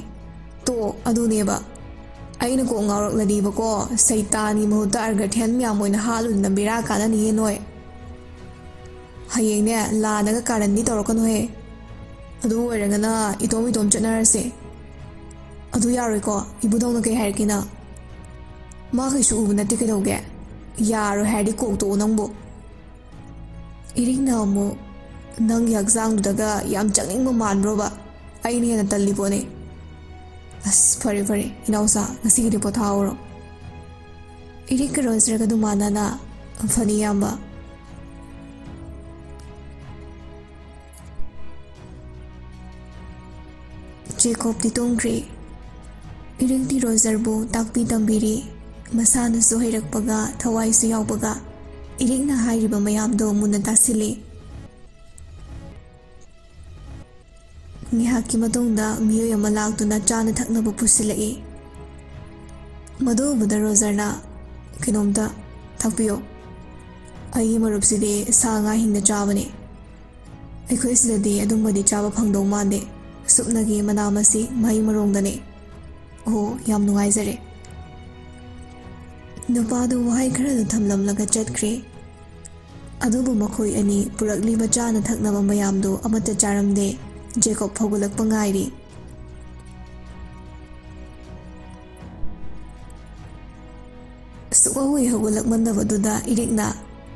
ꯇꯣ, ꯑꯗꯨꯅꯦꯕ, ꯑꯩꯅ ꯀꯣꯛ ꯉꯥꯎꯔꯛꯂꯗꯤꯕꯀꯣ, ꯁꯩꯇꯥꯟꯒꯤ ꯃꯍꯨꯠꯇ ꯑꯔꯒꯊꯦꯟ ꯃꯌꯥꯝ ꯑꯣꯏꯅ ꯍꯥꯠꯂꯨꯗꯅ ꯕꯦꯔꯥ ꯀꯥꯟꯅꯅꯤꯌꯦ ꯅꯣꯏ꯫ ꯍꯌꯦꯡꯅꯦ, ꯂꯥꯟꯅꯒ ꯀꯥꯔꯟꯗꯤ ꯇꯧꯔꯛꯀꯅꯨꯍꯦ꯫ ꯑꯗꯨ ꯑꯣꯏꯔꯒꯅ ꯏꯇꯣꯝ ꯏꯇꯣꯝ ꯆꯠꯅꯔꯁꯦ꯫ ꯑꯗꯨ ꯌꯥꯔꯣꯏꯀꯣ, ꯏꯕꯨꯙꯧꯅ ꯀꯩ ꯍꯥꯏꯔꯛꯀꯦ ꯅꯪ? ꯃꯥ ꯀꯩꯁꯨ ꯎꯕ ꯅꯠꯇꯦ ꯀꯩꯗꯧꯒꯦ? ꯌꯥꯔꯣꯏ ꯍꯥꯏꯔꯗꯤ ꯀꯣꯛ ꯇꯣꯛꯑꯣ ꯅꯪꯕꯨ꯫ ꯏꯔꯤꯛꯅ ꯑꯃꯨꯛ, "ꯅꯪꯒꯤ ꯍꯛꯆꯥꯡꯗꯨꯗꯒ ꯌꯥꯝ ꯆꯪꯅꯤꯡꯕ ꯃꯥꯟꯕ꯭ꯔꯣꯕ? ꯑꯩꯅ ꯍꯦꯟꯅ ꯇꯜꯂꯤ ꯄꯣꯠꯅꯤ꯫" "ꯑꯁ, ꯐꯔꯦ ꯐꯔꯦ, ꯏꯅꯥꯎꯆꯥ, ꯉꯁꯤꯒꯤꯗꯤ ꯄꯣꯊꯥꯍꯧꯔꯣ꯫" ꯏꯔꯤꯛꯀ ꯔꯣꯖꯔꯒ ꯑꯗꯨꯝ ꯃꯥꯟꯅꯅ, "ꯐꯅꯤ, ꯏꯌꯥꯝꯕ꯫" ꯖꯦꯀꯣꯕꯇꯤ ꯇꯨꯝꯈ꯭ꯔꯦ꯫ ꯏꯔꯤꯛꯇꯤ ꯔꯣꯖꯔꯕꯨ ꯇꯥꯛꯄꯤ ꯇꯝꯕꯤꯔꯤ꯫ ꯃꯁꯥꯅꯁꯨ ꯍꯩꯔꯛꯄꯒ, ꯊꯋꯥꯏꯁꯨ ꯌꯥꯎꯕꯒ, ꯏꯔꯤꯛꯅ ꯍꯥꯏꯔꯤꯕ ꯃꯌꯥꯝꯗꯣ ꯃꯨꯟꯅ ꯇꯥꯁꯤꯜꯂꯤ꯫ ꯉꯥꯏꯍꯥꯛꯀꯤ ꯃꯇꯨꯡꯗ ꯃꯤꯑꯣꯏ ꯑꯃ ꯂꯥꯛꯇꯨꯅ ꯆꯥꯅ ꯊꯛꯅꯕ ꯄꯨꯁꯤꯜꯂꯛꯏ꯫ ꯃꯗꯨ ꯎꯕꯗ ꯔꯣꯖꯔꯅ, "ꯀꯩꯅꯣꯝꯇ ꯊꯛꯄꯤꯌꯣ꯫ ꯑꯩꯒꯤ ꯃꯔꯨꯞꯁꯤꯗꯤ ꯁꯥ ꯉꯥ ꯍꯤꯡꯅ ꯆꯥꯕꯅꯤ꯫ ꯑꯩꯈꯣꯏ ꯁꯤꯗꯗꯤ ꯑꯗꯨꯝꯕꯗꯤ ꯆꯥꯕ ꯐꯪꯗꯧ ꯃꯥꯟꯗꯦ꯫ ꯁꯨꯞꯅꯒꯤ ꯃꯅꯥ ꯃꯁꯤꯡ, ꯃꯍꯩ ꯃꯔꯣꯡꯗꯅꯦ꯫ ꯑꯣ, ꯌꯥꯝ ꯅꯨꯡꯉꯥꯏꯖꯔꯦ꯫" ꯅꯨꯄꯥꯗꯨ ꯋꯥꯍꯩ ꯈꯔꯗꯨ ꯊꯝꯂꯝꯂꯒ ꯆꯠꯈ꯭ꯔꯦ꯫ ꯑꯗꯨꯕꯨ ꯃꯈꯣꯏ ꯑꯅꯤ ꯄꯨꯔꯛꯂꯤꯕ ꯆꯥꯅ ꯊꯛꯅꯕ ꯃꯌꯥꯝꯗꯨ ꯑꯃꯠꯇ ꯆꯥꯔꯝꯗꯦ꯫ ꯖꯦꯀꯣꯕ ꯍꯧꯒꯠꯂꯛꯄ ꯉꯥꯏꯔꯤ꯫ ꯁꯨꯛꯍꯧ ꯍꯧꯒꯠꯂꯛꯃꯟꯗꯕꯗꯨꯗ ꯏꯔꯤꯛꯅ,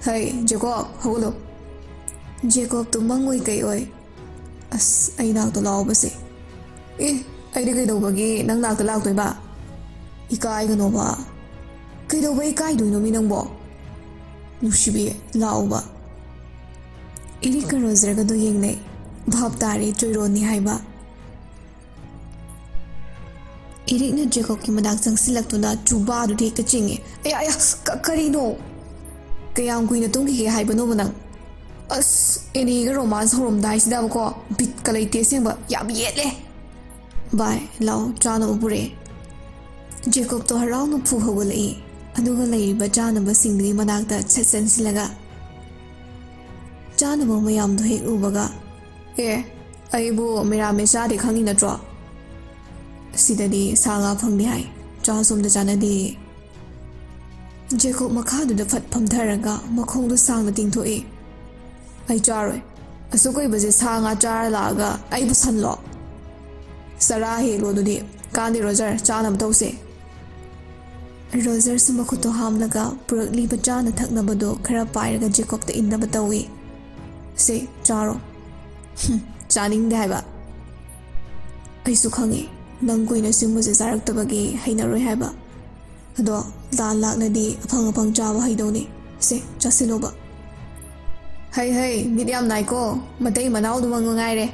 "ꯍꯩ, ꯖꯦꯀꯣꯕ, ꯍꯧꯒꯠꯂꯣ!" ꯖꯦꯀꯣꯕꯇꯨ ꯃꯪ ꯑꯣꯏ ꯀꯩ ꯑꯣꯏ, "ꯑꯁ, ꯑꯩ ꯅꯥꯛꯇ ꯂꯥꯛꯑꯣꯕꯁꯦ꯫" "ꯑꯦ, ꯑꯩꯗꯤ ꯀꯩꯗꯧꯕꯒꯤ ꯅꯪ ꯅꯥꯛꯇ ꯂꯥꯛꯇꯣꯏꯕ? ꯏꯀꯥꯏꯒꯅꯣꯕ꯫" "ꯀꯩꯗꯧꯕ ꯏꯀꯥꯏꯗꯣꯏꯅꯣ ꯃꯤ ꯅꯪꯕꯣ? ꯅꯨꯡꯁꯤꯕꯤ, ꯂꯥꯛꯑꯣꯕ꯫" ꯏꯔꯤꯛꯀ ꯔꯣꯖꯔꯒꯗꯨ ꯌꯦꯡꯅꯩ꯫ ꯚꯥꯞ ꯇꯥꯔꯦ ꯆꯣꯏꯔꯣꯟꯅꯤ ꯍꯥꯏꯕ꯫ ꯏꯔꯤꯛꯅ ꯖꯦꯀꯣꯕꯀꯤ ꯃꯅꯥꯛ ꯆꯪꯁꯤꯜꯂꯛꯇꯨꯅ ꯆꯨꯕꯥꯗꯨꯗꯤ ꯍꯦꯛꯇ ꯆꯤꯡꯉꯦ꯫ "ꯑꯌꯥ, ꯑꯌꯥ, ꯀ-, ꯀꯔꯤꯅꯣ? ꯀꯌꯥꯝ ꯀꯨꯏꯅ ꯇꯨꯝꯈꯤꯒꯦ ꯍꯥꯏꯕꯅꯣꯕ ꯅꯪ? ꯑꯁ, ꯑꯦꯅꯤꯒ ꯔꯣꯃꯥꯟꯁ ꯍꯧꯔꯝꯗꯥꯏꯁꯤꯗꯕꯀꯣ, ꯕꯤꯠꯀ ꯂꯩꯇꯦ ꯑꯁꯦꯡꯕ, ꯌꯥꯝ ꯌꯦꯠꯂꯦ꯫" "ꯚꯥꯏ, ꯂꯥꯎ, ꯆꯥꯅꯕ ꯄꯨꯔꯛꯑꯦ꯫" ꯖꯦꯀꯣꯕꯇꯣ ꯍꯔꯥꯎꯅ ꯐꯨ ꯍꯧꯒꯠꯂꯛꯏ, ꯑꯗꯨꯒ ꯂꯩꯔꯤꯕ ꯆꯥꯅꯕꯁꯤꯡꯗꯨꯒꯤ ꯃꯅꯥꯛꯇ ꯁꯠ ꯆꯪꯁꯤꯜꯂꯒ ꯆꯥꯅꯕ ꯃꯌꯥꯝꯗꯣ ꯍꯦꯛ ꯎꯕꯒ, "ꯑꯦ, ꯑꯩꯕꯨ ꯃꯤꯔꯥꯃꯦꯁ ꯆꯥꯗꯦ ꯈꯪꯉꯤ ꯅꯠꯇ꯭ꯔꯣ? ꯁꯤꯗꯗꯤ ꯁꯥ ꯉꯥ ꯐꯪꯗꯦ ꯍꯥꯏ, ꯆꯥꯁꯨ ꯑꯝꯇ ꯆꯥꯅꯗꯦ꯫" ꯖꯦꯀꯣꯕ ꯃꯈꯥꯗꯨꯗ ꯐꯠ ꯐꯝꯊꯔꯒ ꯃꯈꯣꯡꯗꯣ ꯁꯥꯡꯅ ꯇꯤꯡꯊꯣꯛꯏ꯫ "ꯑꯩ ꯆꯥꯔꯣꯏ꯫ ꯑꯁꯨꯛ ꯀꯨꯏꯕꯁꯦ ꯁꯥ ꯉꯥ ꯆꯥꯔ ꯂꯥꯛꯑꯒ ꯑꯩꯕꯨ ꯁꯟꯂꯣ? ꯆꯔꯥ ꯍꯦꯜꯂꯣ ꯑꯗꯨꯗꯤ꯫ ꯀꯥꯟꯗꯦ ꯔꯣꯖꯔ, ꯆꯥꯅꯕ ꯇꯧꯁꯦ꯫" ꯔꯣꯖꯔꯁꯨ ꯃꯈꯨꯠꯇꯣ ꯍꯥꯝꯂꯒ ꯄꯨꯔꯛꯂꯤꯕ ꯆꯥꯅ ꯊꯛꯅꯕꯗꯣ ꯈꯔ ꯄꯥꯏꯔꯒ ꯖꯦꯀꯣꯕꯇ ꯏꯟꯅꯕ ꯇꯧꯏ꯫ "ꯁꯦ, ꯆꯥꯔꯣ꯫" "ꯍꯨꯝ, ꯆꯥꯅꯤꯡꯗꯦ ꯍꯥꯏꯕ?" "ꯑꯩꯁꯨ ꯈꯪꯉꯤ, ꯅꯪ ꯀꯨꯏꯅ ꯁꯤꯒꯨꯝꯕꯁꯦ ꯆꯥꯔꯛꯇꯕꯒꯤ ꯍꯩꯅꯔꯣꯏ ꯍꯥꯏꯕ꯫ ꯑꯗꯣ ꯂꯥꯟ ꯂꯥꯛꯂꯗꯤ ꯑꯐꯪ ꯑꯐꯪ ꯆꯥꯕ ꯍꯩꯗꯧꯅꯤ꯫ ꯁꯦ, ꯆꯥꯁꯤꯜꯂꯣꯕ꯫" "ꯍꯩ ꯍꯩ, ꯃꯤꯠ ꯌꯥꯝ ꯅꯥꯏꯀꯣ, ꯃꯇꯩ ꯃꯅꯥꯎꯗꯨꯃꯛ ꯉꯥꯏꯔꯦ꯫"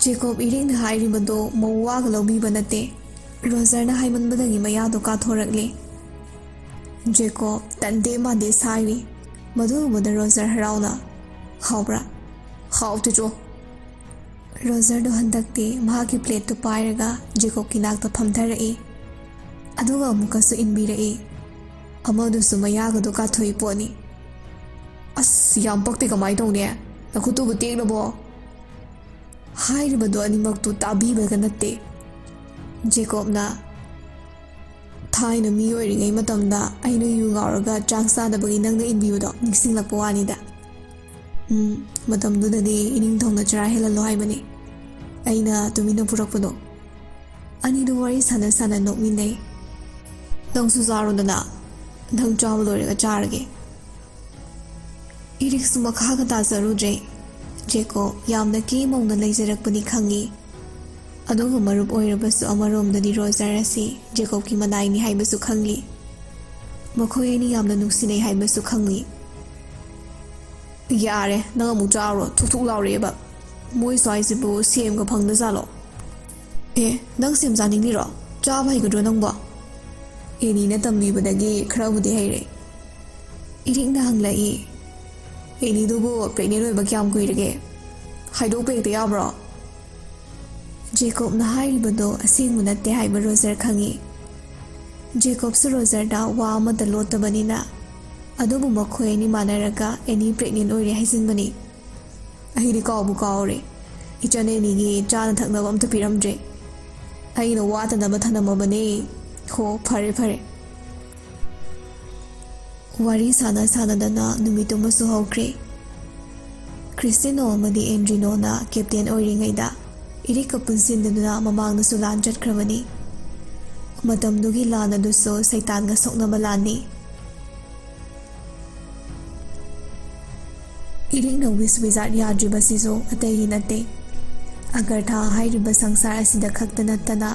ꯖꯦꯀꯣꯕ ꯏꯔꯤꯛꯅ ꯍꯥꯏꯔꯤꯕꯗꯣ ꯃꯋꯥꯒ ꯂꯧꯕꯤꯕ ꯅꯠꯇꯦ꯫ ꯔꯣꯖꯔꯅ ꯍꯥꯏꯃꯟꯕꯗꯒꯤ ꯃꯌꯥꯗꯣ ꯀꯥꯊꯣꯔꯛꯂꯦ꯫ ꯖꯦꯀꯣꯕ ꯇꯟꯗꯦ ꯃꯥꯟꯗꯦ ꯁꯥꯏꯔꯤ꯫ ꯃꯗꯨ ꯎꯕꯗ ꯔꯣꯖꯔ ꯍꯔꯥꯎꯅ, "ꯍꯥꯎꯕ꯭ꯔꯥ?" "ꯍꯥꯎꯇꯦ ꯆꯣ꯫" ꯔꯣꯖꯔꯗꯣ ꯍꯟꯗꯛꯇꯤ ꯃꯍꯥꯛꯀꯤ ꯄ꯭ꯂꯦꯠꯇꯨ ꯄꯥꯏꯔꯒ ꯖꯦꯀꯣꯕꯀꯤ ꯅꯥꯛꯇ ꯐꯝꯊꯔꯛꯏ꯫ ꯑꯗꯨꯒ ꯑꯃꯨꯛꯀꯁꯨ ꯏꯟꯕꯤꯔꯛꯏ꯫ ꯑꯃꯗꯨꯁꯨ ꯃꯌꯥꯒꯗꯣ ꯀꯥꯊꯣꯛꯏ ꯄꯣꯠꯅꯤ꯫ "ꯑꯁ, ꯌꯥꯝ ꯄꯛꯇꯦ, ꯀꯃꯥꯏ ꯇꯧꯅꯤ? ꯅꯈꯨꯠꯇꯨꯕꯨ ꯇꯦꯛꯂꯕꯣ?" ꯍꯥꯏꯔꯤꯕꯗꯣ ꯑꯅꯤꯃꯛꯇꯨ ꯇꯥꯕꯤꯕꯒ ꯅꯠꯇꯦ꯫ ꯖꯦꯀꯣꯕꯅ, "ꯊꯥꯏꯅ ꯃꯤ ꯑꯣꯏꯔꯤꯉꯩ ꯃꯇꯝꯗ ꯑꯩꯅ ꯌꯨ ꯉꯥꯎꯔꯒ ꯆꯥꯛ ꯆꯥꯗꯕꯒꯤ ꯅꯪꯅ ꯏꯟꯕꯤꯕꯗꯣ ꯅꯤꯡꯁꯤꯡꯂꯛꯄ ꯋꯥꯅꯤꯗ꯫ ꯎꯝ, ꯃꯇꯝꯗꯨꯗꯗꯤ ꯏꯅꯤꯡꯊꯧꯅ ꯆꯔꯥ ꯍꯦꯜꯍꯜꯂꯣ ꯍꯥꯏꯕꯅꯤ꯫ ꯑꯩꯅ ꯇꯨꯃꯤꯟꯅ ꯄꯨꯔꯛꯄꯗꯣ꯫" ꯑꯅꯤꯗꯨ ꯋꯥꯔꯤ ꯁꯥꯟꯅ ꯁꯥꯟꯅ ꯅꯣꯛꯃꯤꯟꯅꯩ꯫ "ꯅꯪꯁꯨ ꯆꯥꯔꯣꯗꯅ, ꯅꯪ ꯆꯥꯕ ꯂꯣꯏꯔꯒ ꯆꯥꯔꯒꯦ꯫" ꯏꯔꯤꯛꯁꯨ ꯃꯈꯥꯒ ꯇꯥꯖꯔꯨꯗ꯭ꯔꯦ꯫ ꯖꯦꯀꯣꯕ ꯌꯥꯝꯅ ꯀꯦ ꯃꯧꯅ ꯂꯩꯖꯔꯛꯄꯅꯤ ꯈꯪꯉꯤ꯫ ꯑꯗꯨꯒ ꯃꯔꯨꯞ ꯑꯣꯏꯔꯕꯁꯨ ꯑꯃꯔꯣꯝꯗꯗꯤ ꯔꯣꯖꯔ ꯑꯁꯤ ꯖꯦꯀꯣꯕꯀꯤ ꯃꯅꯥꯏꯅꯤ ꯍꯥꯏꯕꯁꯨ ꯈꯪꯂꯤ꯫ ꯃꯈꯣꯏ ꯑꯅꯤ ꯌꯥꯝꯅ ꯅꯨꯡꯁꯤꯅꯩ ꯍꯥꯏꯕꯁꯨ ꯈꯪꯂꯤ꯫ "ꯌꯥꯔꯦ, ꯅꯪ ꯑꯃꯨꯛ ꯆꯥꯔꯣ, ꯊꯨꯛ ꯊꯨꯛ ꯂꯥꯎꯔꯛꯑꯦꯕ꯫ ꯃꯣꯏ ꯁ꯭ꯋꯥꯏꯁꯤꯕꯨ ꯁꯦꯝꯒ ꯐꯪꯗꯖꯥꯠꯂꯣ?" "ꯑꯦ, ꯅꯪ ꯁꯦꯝ ꯆꯥꯅꯤꯡꯉꯤꯔꯣ? ꯆꯥꯕ ꯍꯩꯒꯗ꯭ꯔꯣ ꯅꯪꯕꯣ?" "ꯑꯦꯅꯤꯅ ꯇꯝꯕꯤꯕꯗꯒꯤ ꯈꯔꯕꯨꯗꯤ ꯍꯩꯔꯦ꯫" ꯏꯔꯤꯛꯅ ꯍꯪꯂꯛꯏ꯫ "ꯑꯦꯅꯤꯗꯨꯕꯨ ꯄ꯭ꯔꯦꯒꯅꯦꯟ ꯑꯣꯏꯕ ꯀꯌꯥꯝ ꯀꯨꯏꯔꯒꯦ? ꯍꯥꯏꯗꯣꯛꯄ ꯍꯦꯛꯇ ꯌꯥꯕ꯭ꯔꯣ?" ꯖꯦꯀꯣꯕꯅ ꯍꯥꯏꯔꯤꯕꯗꯣ ꯑꯁꯦꯡꯕ ꯅꯠꯇꯦ ꯍꯥꯏꯕ ꯔꯣꯖꯔ ꯈꯪꯉꯤ꯫ ꯖꯦꯀꯣꯕꯁꯨ ꯔꯣꯖꯔꯗ ꯋꯥ ꯑꯃꯠꯇ ꯂꯣꯠꯇꯕꯅꯤꯅ꯫ ꯑꯗꯨꯕꯨ ꯃꯈꯣꯏ ꯑꯅꯤ ꯃꯥꯟꯅꯔꯒ ꯑꯦꯅꯤ ꯄ꯭ꯔꯦꯒꯅꯦꯟ ꯑꯣꯏꯔꯦ ꯍꯥꯏꯖꯤꯟꯕꯅꯤ꯫ "ꯑꯩꯗꯤ ꯀꯥꯎꯕꯨ ꯀꯥꯎꯔꯦ꯫ ꯏꯆꯟ ꯑꯦꯅꯤꯒꯤ ꯆꯥꯅ ꯊꯛꯅꯕ ꯑꯝꯇ ꯄꯤꯔꯝꯗ꯭ꯔꯦ꯫ ꯑꯩꯅ ꯋꯥꯠꯇꯅꯕ ꯊꯅꯝꯃꯕꯅꯦ꯫ ꯍꯣ, ꯐꯔꯦ, ꯐꯔꯦ꯫" ꯋꯥꯔꯤ ꯁꯥꯟꯅ ꯁꯥꯟꯅꯗꯅ ꯅꯨꯃꯤꯠꯇꯨꯃꯁꯨ ꯍꯧꯈ꯭ꯔꯦ꯫ ꯀ꯭ꯔꯤꯁꯇꯤꯅꯣ ꯑꯃꯗꯤ ꯑꯦꯟꯗ꯭ꯔꯤꯅꯣꯅ ꯀꯦꯞꯇꯦꯟ ꯑꯣꯏꯔꯤꯉꯩꯗ ꯏꯔꯤꯛꯀ ꯄꯨꯟꯁꯤꯟꯅꯗꯨꯅ ꯃꯃꯥꯡꯗꯁꯨ ꯂꯥꯟ ꯆꯠꯈ꯭ꯔꯕꯅꯤ꯫ ꯃꯇꯝꯗꯨꯒꯤ ꯂꯥꯟ ꯑꯗꯨꯁꯨ ꯁꯩꯇꯥꯟꯒ ꯁꯣꯛꯅꯕ ꯂꯥꯟꯅꯤ꯫ ꯏꯔꯤꯛꯅ ꯋꯤꯁ ꯋꯤꯖꯥꯔꯗ ꯌꯥꯗ꯭ꯔꯤꯕꯁꯤꯁꯨ ꯑꯇꯩꯒꯤ ꯅꯠꯇꯦ꯫ ꯑꯒꯔꯊꯥ ꯍꯥꯏꯔꯤꯕ ꯁꯪꯁꯥꯔ ꯑꯁꯤꯗ ꯈꯛꯇ ꯅꯠꯇꯅ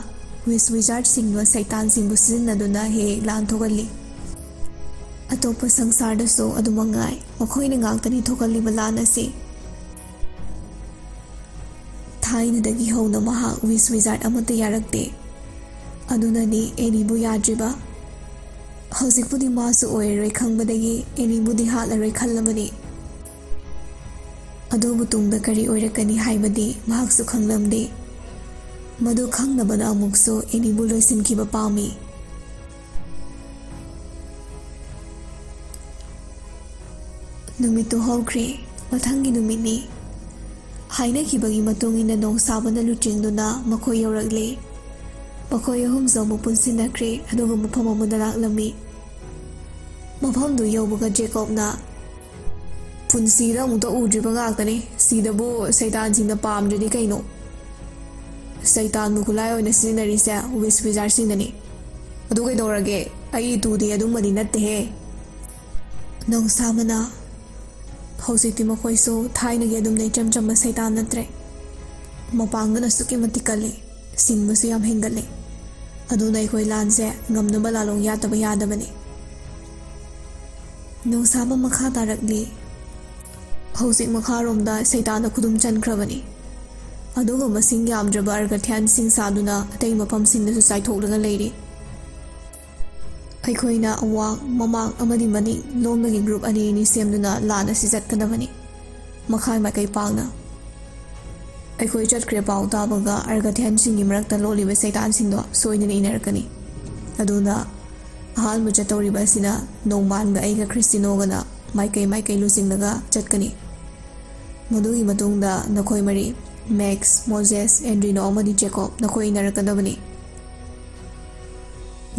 ꯋꯤꯁ ꯋꯤꯖꯥꯔꯗꯁꯤꯡꯅ ꯁꯩꯇꯥꯟꯁꯤꯡꯕꯨ ꯁꯤꯖꯤꯟꯅꯗꯨꯅ ꯍꯦꯛ ꯍꯦꯛ ꯂꯥꯟ ꯊꯣꯛꯍꯜꯂꯤ꯫ ꯑꯇꯣꯞꯄ ꯁꯪꯁꯥꯔꯗꯁꯨ ꯑꯗꯨꯃꯉꯥꯏ, ꯃꯈꯣꯏꯅ ꯉꯥꯛꯇꯅꯤ ꯊꯣꯛꯍꯜꯂꯤꯕ ꯂꯥꯟ ꯑꯁꯤ꯫ ꯊꯥꯏꯅꯗꯒꯤ ꯍꯧꯅ ꯃꯍꯥꯛ ꯋꯤꯁ ꯋꯤꯖꯥꯔꯗ ꯑꯃꯠꯇ ꯌꯥꯔꯛꯇꯦ꯫ ꯑꯗꯨꯅꯅꯤ ꯑꯦꯅꯤꯕꯨ ꯌꯥꯗ꯭ꯔꯤꯕ꯫ ꯍꯧꯖꯤꯛꯄꯨꯗꯤ ꯃꯥꯁꯨ ꯑꯣꯏꯔꯔꯣꯏ ꯈꯪꯕꯗꯒꯤ ꯑꯦꯅꯤꯕꯨꯗꯤ ꯍꯥꯠꯂꯔꯣꯏ ꯈꯜꯂꯕꯅꯤ꯫ ꯑꯗꯨꯕꯨ ꯇꯨꯡꯗ ꯀꯔꯤ ꯑꯣꯏꯔꯛꯀꯅꯤ ꯍꯥꯏꯕꯗꯤ ꯃꯍꯥꯛꯁꯨ ꯈꯪꯂꯝꯗꯦ꯫ ꯃꯗꯨ ꯈꯪꯅꯕꯅ ꯑꯃꯨꯛꯁꯨ ꯑꯦꯅꯤꯕꯨ ꯂꯣꯏꯁꯤꯟꯈꯤꯕ ꯄꯥꯝꯃꯤ꯫ ꯅꯨꯃꯤꯠꯇꯨ ꯍꯧꯈ꯭ꯔꯦ꯫ ꯃꯊꯪꯒꯤ ꯅꯨꯃꯤꯠꯅꯤ꯫ ꯍꯥꯏꯅꯈꯤꯕꯒꯤ ꯃꯇꯨꯡ ꯏꯟꯅ ꯅꯣꯡꯁꯥꯕꯅ ꯂꯨꯆꯤꯡꯗꯨꯅ ꯃꯈꯣꯏ ꯌꯧꯔꯛꯂꯦ꯫ ꯃꯈꯣꯏ ꯑꯍꯨꯝꯁꯨ ꯑꯃꯨꯛ ꯄꯨꯟꯁꯤꯟꯅꯈ꯭ꯔꯦ, ꯑꯗꯨꯒ ꯃꯐꯝ ꯑꯃꯗ ꯂꯥꯛꯂꯝꯃꯤ꯫ ꯃꯐꯝꯗꯨ ꯌꯧꯕꯒ ꯖꯦꯀꯣꯕꯅ, "ꯄꯨꯟꯁꯤꯗ ꯑꯃꯨꯛꯇ ꯎꯗ꯭ꯔꯤꯕ ꯉꯥꯛꯇꯅꯤ꯫ ꯁꯤꯗꯕꯨ ꯁꯩꯇꯥꯟꯁꯤꯡꯅ ꯄꯥꯝꯗ꯭ꯔꯗꯤ ꯀꯩꯅꯣ? ꯁꯩꯇꯥꯟꯕꯨ ꯈꯨꯠꯂꯥꯏ ꯑꯣꯏꯅ ꯁꯤꯖꯤꯟꯅꯔꯤꯁꯦ ꯋꯤꯁ ꯋꯤꯖꯥꯔꯁꯤꯡꯅꯅꯤ꯫ ꯑꯗꯨ ꯀꯩꯗꯧꯔꯒꯦ? ꯑꯩ ꯏꯇꯨꯗꯤ ꯑꯗꯨꯝꯕꯗꯤ ꯅꯠꯇꯦꯍꯦ꯫" ꯅꯣꯡꯁꯥꯃꯅ, "ꯍꯧꯖꯤꯛꯇꯤ ꯃꯈꯣꯏꯁꯨ ꯊꯥꯏꯅꯒꯤ ꯑꯗꯨꯝꯅ ꯏꯆꯝ ꯆꯝꯕ ꯁꯩꯇꯥꯟ ꯅꯠꯇ꯭ꯔꯦ꯫ ꯃꯄꯥꯡꯒꯜ ꯑꯁꯨꯛꯀꯤ ꯃꯇꯤꯛ ꯀꯜꯂꯤ, ꯁꯤꯡꯕꯁꯨ ꯌꯥꯝ ꯍꯦꯟꯒꯠꯂꯦ꯫ ꯑꯗꯨꯅ ꯑꯩꯈꯣꯏ ꯂꯥꯟꯁꯦ ꯉꯝꯅꯕ ꯂꯥꯜꯂꯣꯡ ꯌꯥꯠꯇꯕ ꯌꯥꯗꯕꯅꯤ꯫" ꯅꯣꯡꯁꯥꯃ ꯃꯈꯥ ꯇꯥꯔꯛꯂꯤ꯫ "ꯍꯧꯖꯤꯛ ꯃꯈꯥꯔꯣꯝꯗ ꯁꯩꯇꯥꯟꯗ ꯈꯨꯗꯨꯝ ꯆꯟꯈ꯭ꯔꯕꯅꯤ꯫ ꯑꯗꯨꯒ ꯃꯁꯤꯡ ꯌꯥꯝꯗ꯭ꯔꯕ ꯑꯔꯒꯊꯤꯌꯥꯟꯁꯤꯡ ꯁꯥꯗꯨꯅ ꯑꯇꯩ ꯃꯐꯝꯁꯤꯡꯗꯁꯨ ꯆꯥꯏꯊꯣꯛꯂꯒ ꯂꯩꯔꯤ꯫ ꯑꯩꯈꯣꯏꯅ ꯑꯋꯥꯡ, ꯃꯃꯥꯡ ꯑꯃꯗꯤ ꯃꯅꯤꯡ ꯂꯣꯝꯗꯒꯤ ꯒ꯭ꯔꯨꯞ ꯑꯅꯤ ꯑꯅꯤ ꯁꯦꯝꯗꯨꯅ ꯂꯥꯟ ꯑꯁꯤ ꯆꯠꯀꯗꯕꯅꯤ, ꯃꯈꯥꯏ ꯃꯥꯏꯀꯩ ꯄꯥꯡꯅ꯫ ꯑꯩꯈꯣꯏ ꯆꯠꯈ꯭ꯔꯦ ꯄꯥꯎ ꯇꯥꯕꯒ ꯑꯔꯒꯊꯤꯌꯥꯟꯁꯤꯡꯒꯤ ꯃꯔꯛꯇ ꯂꯣꯜꯂꯤꯕ ꯁꯩꯇꯥꯟꯁꯤꯡꯗꯣ ꯁꯣꯏꯗꯅ ꯏꯟꯅꯔꯛꯀꯅꯤ꯫ ꯑꯗꯨꯅ ꯑꯍꯥꯟꯕ ꯆꯠꯇꯧꯔꯤꯕ ꯑꯁꯤꯅ ꯅꯣꯡꯃꯥꯟꯒ ꯑꯩꯒ ꯈ꯭ꯔꯤꯁꯇꯤꯅꯣꯒꯅ ꯃꯥꯏꯀꯩ ꯃꯥꯏꯀꯩ ꯂꯨꯆꯤꯡꯂꯒ ꯆꯠꯀꯅꯤ꯫ ꯃꯗꯨꯒꯤ ꯃꯇꯨꯡꯗ ꯅꯈꯣꯏ ꯃꯔꯤ, ꯃꯦꯛꯁ, ꯃꯣꯖꯦꯁ, ꯑꯦꯟꯗ꯭ꯔꯤꯅꯣ ꯑꯃꯗꯤ ꯖꯦꯀꯣꯕ, ꯅꯈꯣꯏ ꯏꯟꯅꯔꯛꯀꯗꯕꯅꯤ꯫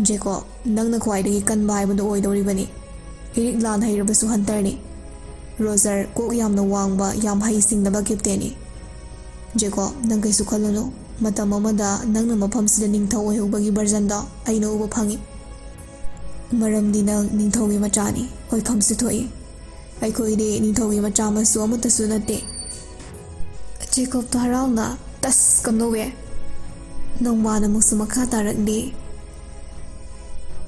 ꯖꯦꯀꯣꯕ, ꯅꯪꯅ ꯈ꯭ꯋꯥꯏꯗꯒꯤ ꯀꯟꯕ ꯍꯥꯏꯕꯗꯨ ꯑꯣꯏꯗꯧꯔꯤꯕꯅꯤ꯫ ꯏꯔꯤꯛ ꯂꯥꯟ ꯍꯩꯔꯕꯁꯨ ꯍꯟꯇꯔꯅꯤ꯫ ꯔꯣꯖꯔ, ꯀꯣꯛ ꯌꯥꯝꯅ ꯋꯥꯡꯕ, ꯌꯥꯝ ꯍꯩ ꯁꯤꯡꯂꯕ ꯀꯦꯞꯇꯦꯟꯅꯤ꯫ ꯖꯦꯀꯣꯕ, ꯅꯪ ꯀꯩꯁꯨ ꯈꯜꯂꯨꯅꯨ꯫ ꯃꯇꯝ ꯑꯃꯗ ꯅꯪꯅ ꯃꯐꯝꯁꯤꯗ ꯅꯤꯡꯊꯧ ꯑꯣꯏꯍꯧꯕꯒꯤ ꯕꯔꯖꯟꯗꯣ ꯑꯩꯅ ꯎꯕ ꯐꯪꯏ꯫ ꯃꯔꯝꯗꯤ ꯅꯪ ꯅꯤꯡꯊꯧꯒꯤ ꯃꯆꯥꯅꯤ, ꯑꯣꯏꯐꯝꯁꯨ ꯊꯣꯛꯏ꯫ ꯑꯩꯈꯣꯏꯗꯤ ꯅꯤꯡꯊꯧꯒꯤ ꯃꯆꯥ ꯃꯁꯨ ꯑꯃꯠꯇꯁꯨ ꯅꯠꯇꯦ꯫ ꯖꯦꯀꯣꯕꯇꯣ ꯍꯔꯥꯎꯅ ꯇꯁ ꯀꯝꯅꯧꯋꯦ꯫ ꯅꯣꯡꯃꯥꯟ ꯑꯃꯨꯛꯁꯨ ꯃꯈꯥ ꯇꯥꯔꯛꯂꯤ꯫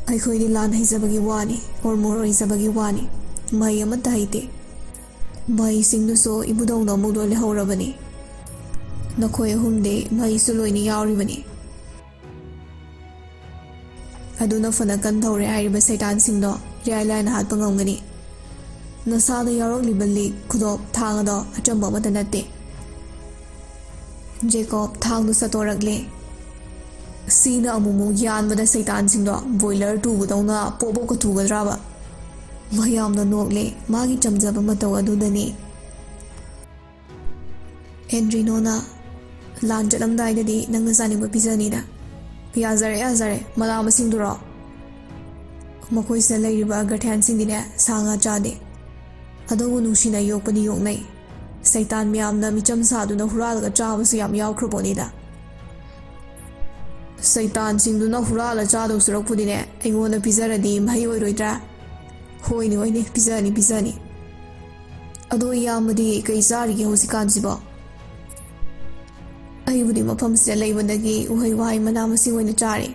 ꯑꯩꯈꯣꯏꯗꯤ ꯂꯥꯟ ꯍꯩꯖꯕꯒꯤ ꯋꯥꯅꯤ, ꯑꯣꯔꯃꯣꯔ ꯑꯣꯏꯖꯕꯒꯤ ꯋꯥꯅꯤ, ꯃꯍꯩ ꯑꯃꯠꯇ ꯍꯩꯇꯦ꯫ ꯃꯍꯩꯁꯤꯡꯗꯨꯁꯨ ꯏꯕꯨꯙꯧꯅ ꯑꯃꯨꯛ ꯂꯣꯏ ꯂꯩꯍꯧꯔꯕꯅꯤ꯫ ꯅꯈꯣꯏ ꯑꯍꯨꯝꯗꯤ ꯃꯍꯩꯁꯨ ꯂꯣꯏꯅ ꯌꯥꯎꯔꯤꯕꯅꯤ꯫ ꯑꯗꯨꯅ ꯐꯅ ꯀꯟꯊꯧꯔꯦ ꯍꯥꯏꯔꯤꯕ ꯁꯩꯇꯥꯟꯁꯤꯡꯗꯣ ꯏꯔꯥꯏ ꯂꯥꯏꯅ ꯍꯥꯠꯄ ꯉꯝꯒꯅꯤ꯫ ꯅꯁꯥꯗ ꯌꯥꯎꯔꯛꯂꯤꯕ ꯂꯤꯛ, ꯈꯨꯗꯣꯞ, ꯊꯥꯡ ꯑꯗꯣ ꯑꯆꯝꯕ ꯑꯃꯠꯇ ꯅꯠꯇꯦ꯫ ꯖꯦꯀꯣꯕ ꯊꯥꯡꯗꯨ ꯁꯠꯇꯣꯔꯛꯂꯦ꯫ ꯁꯤꯅ ꯑꯃꯨꯛꯃꯨꯛ ꯌꯥꯟꯕꯗ ꯁꯩꯇꯥꯟꯁꯤꯡꯗꯣ ꯕꯣꯏꯂꯔ ꯇꯨꯕꯗꯧꯅ ꯄꯣꯞ ꯄꯣꯞꯀ ꯇꯨꯒꯗ꯭ꯔꯕ? ꯃꯌꯥꯝꯅ ꯅꯣꯛꯂꯦ꯫ ꯃꯥꯒꯤ ꯆꯝꯖꯕ ꯃꯇꯧ ꯑꯗꯨꯗꯅꯤ꯫ ꯑꯦꯟꯗ꯭ꯔꯤꯅꯣꯅ, "ꯂꯥꯟ ꯆꯠꯂꯝꯗꯥꯏꯗꯗꯤ ꯅꯪꯅ ꯆꯥꯅꯤꯡꯕ ꯄꯤꯖꯅꯤꯗ꯫ ꯌꯥꯖꯔꯦ, ꯌꯥꯖꯔꯦ, ꯃꯅꯥ ꯃꯁꯤꯡꯗꯨꯔꯣ?" ꯃꯈꯣꯏꯁꯤꯗ ꯂꯩꯔꯤꯕ ꯒꯔꯊꯤꯌꯥꯟꯁꯤꯡꯗꯤꯅꯦ, ꯁꯥ ꯉꯥ ꯆꯥꯗꯦ꯫ ꯑꯗꯨꯕꯨ ꯅꯨꯡꯁꯤꯅ ꯌꯣꯛꯄꯗꯤ ꯌꯣꯛꯅꯩ꯫ ꯁꯩꯇꯥꯟ ꯃꯌꯥꯝꯅ ꯃꯤꯆꯝ ꯁꯥꯗꯨꯅ ꯍꯨꯔꯥꯜꯂꯒ ꯆꯥꯕꯁꯨ ꯌꯥꯝ ꯌꯥꯎꯈ꯭ꯔꯄꯣꯠꯅꯤꯗ꯫ ꯁꯩꯇꯥꯟꯁꯤꯡꯗꯨꯅ ꯍꯨꯔꯥꯜꯂ ꯆꯥꯗꯧ ꯁꯔꯨꯛꯄꯨꯗꯤꯅꯦ, ꯑꯩꯉꯣꯟꯗ ꯄꯤꯖꯔꯗꯤ ꯃꯍꯩ ꯑꯣꯏꯔꯣꯏꯗ꯭ꯔꯥ? ꯍꯣꯏꯅꯦ, ꯍꯣꯏꯅꯦ, ꯄꯤꯖꯅꯤ, ꯄꯤꯖꯅꯤ꯫ ꯑꯗꯣ ꯏꯌꯥꯝꯕꯗꯤ ꯀꯩ ꯆꯥꯔꯤꯒꯦ ꯍꯧꯖꯤꯛꯀꯥꯟꯁꯤꯕꯣ? ꯑꯩꯕꯨꯗꯤ ꯃꯐꯝꯁꯤꯗ ꯂꯩꯕꯗꯒꯤ ꯎꯍꯩ ꯋꯥꯍꯩ ꯃꯅꯥ ꯃꯁꯤꯡ ꯑꯣꯏꯅ ꯆꯥꯔꯦ꯫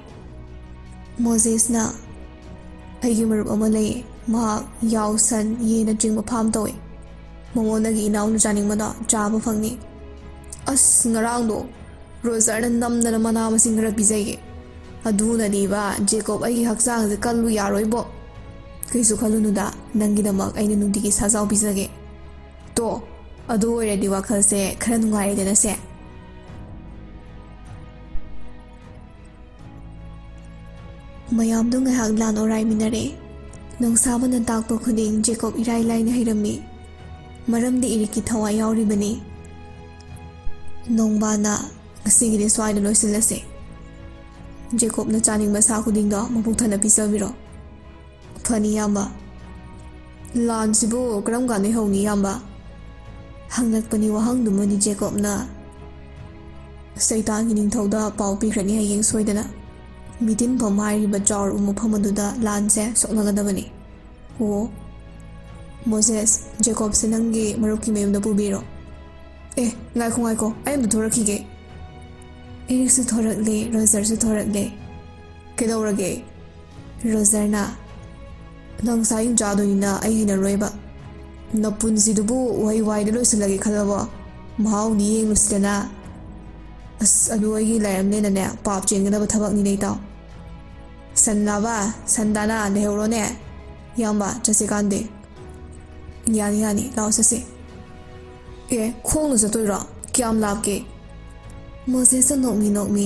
ꯃꯣꯖꯦꯁꯅ, "ꯑꯩꯒꯤ ꯃꯔꯨꯞ ꯑꯃ ꯂꯩꯌꯦ, ꯃꯍꯥꯛ ꯌꯥꯎ, ꯁꯟ, ꯌꯦꯟꯅꯆꯤꯡꯕ ꯐꯥꯝ ꯇꯧꯋꯦ꯫ ꯃꯉꯣꯟꯗꯒꯤ ꯏꯅꯥꯎꯅ ꯆꯥꯅꯤꯡꯕꯗꯣ ꯆꯥꯕ ꯐꯪꯅꯤ꯫" ꯑꯁ, ꯉꯔꯥꯡꯗꯣ ꯔꯣꯖꯔꯅ ꯅꯝꯗꯅ ꯃꯅꯥ ꯃꯁꯤꯡ ꯈꯔ ꯄꯤꯖꯩꯌꯦ꯫ ꯑꯗꯨꯅꯅꯦꯕ, ꯖꯦꯀꯣꯕ, ꯑꯩꯒꯤ ꯍꯛꯆꯥꯡꯁꯦ ꯀꯜꯂꯨ ꯌꯥꯔꯣꯏꯕꯣ꯫ ꯀꯩꯁꯨ ꯈꯜꯂꯨꯅꯨꯗ, ꯅꯪꯒꯤꯗꯃꯛ ꯑꯩꯅ ꯅꯨꯡꯇꯤꯒꯤ ꯁꯥꯖꯥꯎ ꯄꯤꯖꯒꯦ꯫ ꯇꯣ, ꯑꯗꯨ ꯑꯣꯏꯔꯗꯤ ꯋꯥꯈꯜꯁꯦ ꯈꯔ ꯅꯨꯡꯉꯥꯏꯔꯦꯗꯅ ꯁꯦ꯫ ꯃꯌꯥꯝꯗꯣ ꯉꯥꯏꯍꯥꯛ ꯂꯥꯟ ꯑꯣꯔꯥꯏꯃꯤꯟꯅꯔꯦ꯫ ꯅꯣꯡꯁꯥꯕꯅ ꯇꯥꯛꯄ ꯈꯨꯗꯤꯡ ꯖꯦꯀꯣꯕ ꯏꯔꯥꯏ ꯂꯥꯏꯅ ꯍꯩꯔꯝꯃꯤ꯫ ꯃꯔꯝꯗꯤ ꯏꯔꯤꯛꯀꯤ ꯊꯋꯥꯏ ꯌꯥꯎꯔꯤꯕꯅꯤ꯫ ꯅꯣꯡꯕꯥꯅ, "ꯉꯁꯤꯒꯤꯗꯤ ꯁ꯭ꯋꯥꯏꯗ ꯂꯣꯏꯁꯤꯜꯂꯁꯦ꯫ ꯖꯦꯀꯣꯕꯅ ꯆꯥꯅꯤꯡꯕ ꯁꯥ ꯈꯨꯗꯤꯡꯗꯣ ꯃꯄꯨꯛ ꯊꯟꯅ ꯄꯤꯖꯕꯤꯔꯣ꯫" "ꯐꯅꯤ, ꯏꯌꯥꯝꯕ꯫" "ꯂꯥꯟꯁꯤꯕꯨ ꯀꯔꯝ ꯀꯥꯟꯗꯩ ꯍꯧꯅꯤ, ꯏꯌꯥꯝꯕ?" ꯍꯪꯂꯛꯄꯅꯤ ꯋꯥꯍꯪꯗꯨꯃꯗꯤ ꯖꯦꯀꯣꯕꯅ꯫ "ꯁꯩꯇꯥꯟꯒꯤ ꯅꯤꯡꯊꯧꯗ ꯄꯥꯎ ꯄꯤꯈ꯭ꯔꯅꯤ ꯍꯌꯦꯡ ꯁꯣꯏꯗꯅ꯫ ꯃꯤꯇꯤꯟꯐꯝ ꯍꯥꯏꯔꯤꯕ ꯆꯥꯎꯔꯕ ꯃꯐꯝ ꯑꯗꯨꯗ ꯂꯥꯟꯁꯦ ꯁꯣꯛꯅꯒꯗꯕꯅꯤ꯫" "ꯑꯣ, ꯃꯣꯖꯦꯁ, ꯖꯦꯀꯣꯕꯁꯦ ꯅꯪꯒꯤ ꯃꯔꯨꯞꯀꯤ ꯃꯌꯨꯝꯗ ꯄꯨꯕꯤꯔꯣ꯫" "ꯑꯦ, ꯉꯥꯏꯈꯣ, ꯉꯥꯏꯈꯣ, ꯑꯩ ꯑꯝꯇ ꯊꯣꯔꯛꯈꯤꯒꯦ꯫" ꯏꯔꯤꯛꯁꯨ ꯊꯣꯔꯛꯂꯦ, ꯔꯣꯖꯔꯁꯨ ꯊꯣꯔꯛꯂꯦ꯫ "ꯀꯩꯗꯧꯔꯒꯦ?" ꯔꯣꯖꯔꯅ, "ꯅꯪ ꯁꯥ ꯌꯦꯟ ꯆꯥꯗꯣꯏꯅꯤꯅ ꯑꯩ ꯍꯩꯅꯔꯣꯏꯕ꯫ ꯅꯄꯨꯟꯁꯤꯗꯨꯕꯨ ꯎꯍꯩ ꯋꯥꯍꯩꯗ ꯂꯣꯏꯁꯤꯜꯂꯒꯦ ꯈꯜꯂꯕꯣ? ꯃꯍꯥꯎꯗꯤ ꯌꯦꯡꯂꯨꯁꯤꯗꯅ꯫" "ꯑꯁ, ꯑꯗꯨ ꯑꯩꯒꯤ ꯂꯥꯏꯔꯦꯝꯂꯦꯟꯅꯅꯦ ꯄꯥꯞ ꯆꯦꯟꯒꯗꯕ ꯊꯕꯛꯅꯤꯅꯦ, ꯏꯇꯥꯎ꯫" "ꯁꯟ ꯂꯥꯕ, ꯁꯟ ꯗꯥꯅꯥ ꯂꯩꯍꯧꯔꯣꯅꯦ꯫ ꯏꯌꯥꯝꯕ, ꯆꯠꯁꯤ ꯀꯥꯟꯗꯦ꯫" "ꯌꯥꯅꯤ, ꯌꯥꯅꯤ, ꯂꯥꯛꯑꯣ ꯆꯠꯁꯤ꯫" "ꯑꯦ, ꯈꯣꯡꯅ ꯆꯠꯇꯣꯏꯔꯣ? ꯀꯌꯥꯝ ꯂꯥꯞꯀꯦ?" ꯃꯣꯖꯦꯁꯇ ꯅꯣꯛꯃꯤ ꯅꯣꯛꯃꯤ,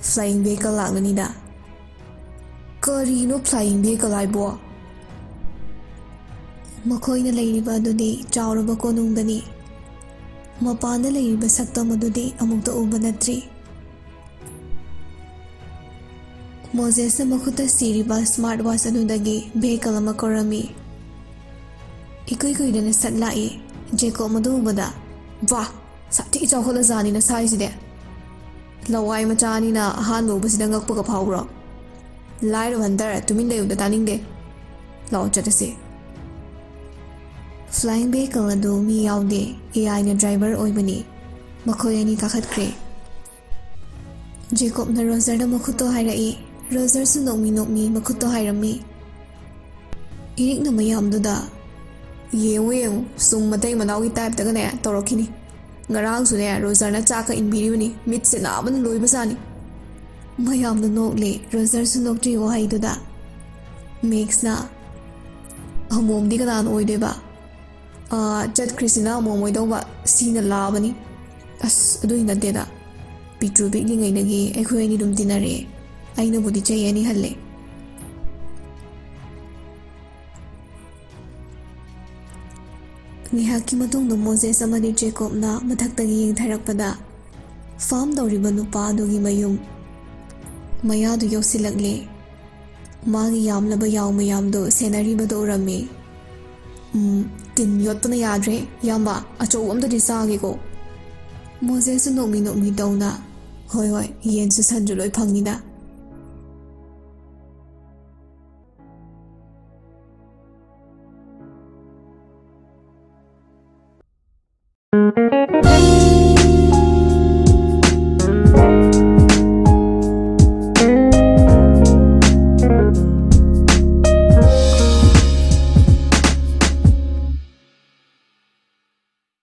"Flying vehicle ꯂꯥꯛꯂꯅꯤꯗ꯫" "ꯀꯔꯤꯅꯣ flying vehicle ꯍꯥꯏꯕꯣ?" ꯃꯈꯣꯏꯅ ꯂꯩꯔꯤꯕ ꯑꯗꯨꯗꯤ ꯆꯥꯎꯔꯕ ꯀꯣꯅꯨꯡꯗꯅꯤ꯫ ꯃꯄꯥꯟꯗ ꯂꯩꯔꯤꯕ ꯁꯛꯇꯝ ꯑꯗꯨꯗꯤ ꯑꯃꯨꯛꯇ ꯎꯕ ꯅꯠꯇ꯭ꯔꯤ꯫ ꯃꯣꯖꯦꯁꯅ ꯃꯈꯨꯠꯇ ꯁꯤꯔꯤꯕ ꯁ꯭ꯃꯥꯔꯠ ꯋꯥꯆ ꯑꯗꯨꯗꯒꯤ ꯚꯦꯍꯤꯀꯜ ꯑꯃ ꯀꯧꯔꯝꯃꯤ꯫ ꯏꯀꯨꯏ ꯀꯨꯏꯗꯅ ꯁꯠ ꯂꯥꯛꯏ꯫ ꯖꯦꯀꯣꯕ ꯃꯗꯨ ꯎꯕꯗ, "ꯋꯥ, ꯁꯥꯊꯤ ꯆꯥꯎꯈꯠꯂꯖꯥꯠꯅꯤ ꯅꯁꯥꯏꯁꯤꯗꯤ꯫ ꯂꯋꯥꯏ ꯃꯆꯥꯅꯤꯅ ꯑꯍꯥꯟꯕ ꯎꯕꯁꯤꯗ ꯉꯛꯄꯒ ꯐꯥꯎꯕ꯭ꯔꯣ? ꯂꯥꯏꯔꯕ ꯍꯟꯇꯔ, ꯇꯨꯃꯤꯟ ꯂꯩꯌꯨꯗ ꯇꯥꯅꯤꯡꯗꯦ꯫ ꯂꯥꯛꯑꯣ ꯆꯠꯂꯁꯤ꯫" ꯐ꯭ꯂꯥꯏꯡ ꯚꯦꯍꯤꯀꯜ ꯑꯗꯨ ꯃꯤ ꯌꯥꯎꯗꯦ, ꯑꯦ ꯑꯥꯏꯅ ꯗ꯭ꯔꯥꯏꯚꯔ ꯑꯣꯏꯕꯅꯤ꯫ ꯃꯈꯣꯏ ꯑꯅꯤ ꯀꯥꯈꯠꯈ꯭ꯔꯦ꯫ ꯖꯦꯀꯣꯕꯅ ꯔꯣꯖꯔꯗ ꯃꯈꯨꯠꯇꯣ ꯍꯥꯏꯔꯛꯏ꯫ ꯔꯣꯖꯔꯁꯨ ꯅꯣꯛꯃꯤ ꯅꯣꯛꯃꯤ ꯃꯈꯨꯠꯇꯣ ꯍꯥꯏꯔꯝꯃꯤ꯫ ꯏꯔꯤꯛꯅ ꯃꯌꯥꯝꯗꯨꯗ, "ꯌꯦꯡꯉꯨ ꯌꯦꯡꯉꯨ, ꯁꯨꯝ ꯃꯇꯩ ꯃꯅꯥꯎꯒꯤ ꯇꯥꯏꯞꯇꯒꯅꯦ ꯇꯧꯔꯛꯈꯤꯅꯤ꯫ ꯉꯔꯥꯡꯁꯨꯅꯦ ꯔꯣꯖꯔꯅ ꯆꯥꯛꯀ ꯏꯟꯕꯤꯔꯤꯕꯅꯤ, ꯃꯤꯠꯁꯦ ꯅꯥꯕꯅ ꯂꯣꯏꯕꯖꯥꯠꯅꯤ꯫" ꯃꯌꯥꯝꯅ ꯅꯣꯛꯂꯦ ꯔꯣꯖꯔꯁꯨ ꯅꯣꯛꯇ꯭ꯔꯤ ꯋꯥꯍꯩꯗꯨꯗ꯫ ꯃꯦꯛꯁꯅ, "ꯑꯃꯣꯝꯗꯤ ꯀꯅꯥꯅ ꯑꯣꯏꯗꯣꯏꯕ? ꯑꯥ, ꯆꯠꯈ꯭ꯔꯤꯁꯤꯅ ꯑꯃꯣꯝ ꯑꯣꯏꯗꯧꯕ, ꯁꯤꯅ ꯂꯥꯕꯅꯤ꯫" "ꯑꯁ, ꯑꯗꯨꯏ ꯅꯠꯇꯦꯗ꯫ ꯄꯤꯛꯇ꯭ꯔꯨ ꯄꯤꯛꯂꯤꯉꯩꯗꯒꯤ ꯑꯩꯈꯣꯏ ꯑꯅꯤ ꯑꯗꯨꯝ ꯇꯤꯟꯅꯔꯛꯑꯦ꯫ ꯑꯩꯅꯕꯨꯗꯤ ꯆꯍꯤ ꯑꯅꯤ ꯍꯜꯂꯦ꯫" ꯉꯥꯏꯍꯥꯛꯀꯤ ꯃꯇꯨꯡꯗ ꯃꯣꯖꯦꯁ ꯑꯃꯗꯤ ꯖꯦꯀꯣꯕꯅ ꯃꯊꯛꯇꯒꯤ ꯌꯦꯡꯊꯔꯛꯄꯗ ꯐꯥꯔꯝ ꯇꯧꯔꯤꯕ ꯅꯨꯄꯥ ꯑꯗꯨꯒꯤ ꯃꯌꯨꯝ ꯃꯌꯥꯗꯨ ꯌꯧꯁꯤꯜꯂꯛꯂꯦ꯫ ꯃꯥꯒꯤ ꯌꯥꯝꯂꯕ ꯌꯥꯎ ꯃꯌꯥꯝꯗꯨ ꯁꯦꯟꯅꯔꯤꯕꯗꯨ ꯎꯔꯝꯃꯤ꯫ "ꯎꯝ, ꯇꯤꯟ ꯌꯣꯠꯄꯅ ꯌꯥꯗ꯭ꯔꯦ, ꯏꯌꯥꯝꯕ, ꯑꯆꯧꯕ ꯑꯝꯇꯗꯤ ꯆꯥꯒꯦꯀꯣ꯫" ꯃꯣꯖꯦꯁꯁꯨ ꯅꯣꯛꯃꯤ ꯅꯣꯛꯃꯤ ꯇꯧꯅ, "ꯍꯣꯏ ꯍꯣꯏ, ꯌꯦꯟꯁꯨ ꯁꯟꯁꯨ ꯂꯣꯏ ꯐꯪꯅꯤꯗ,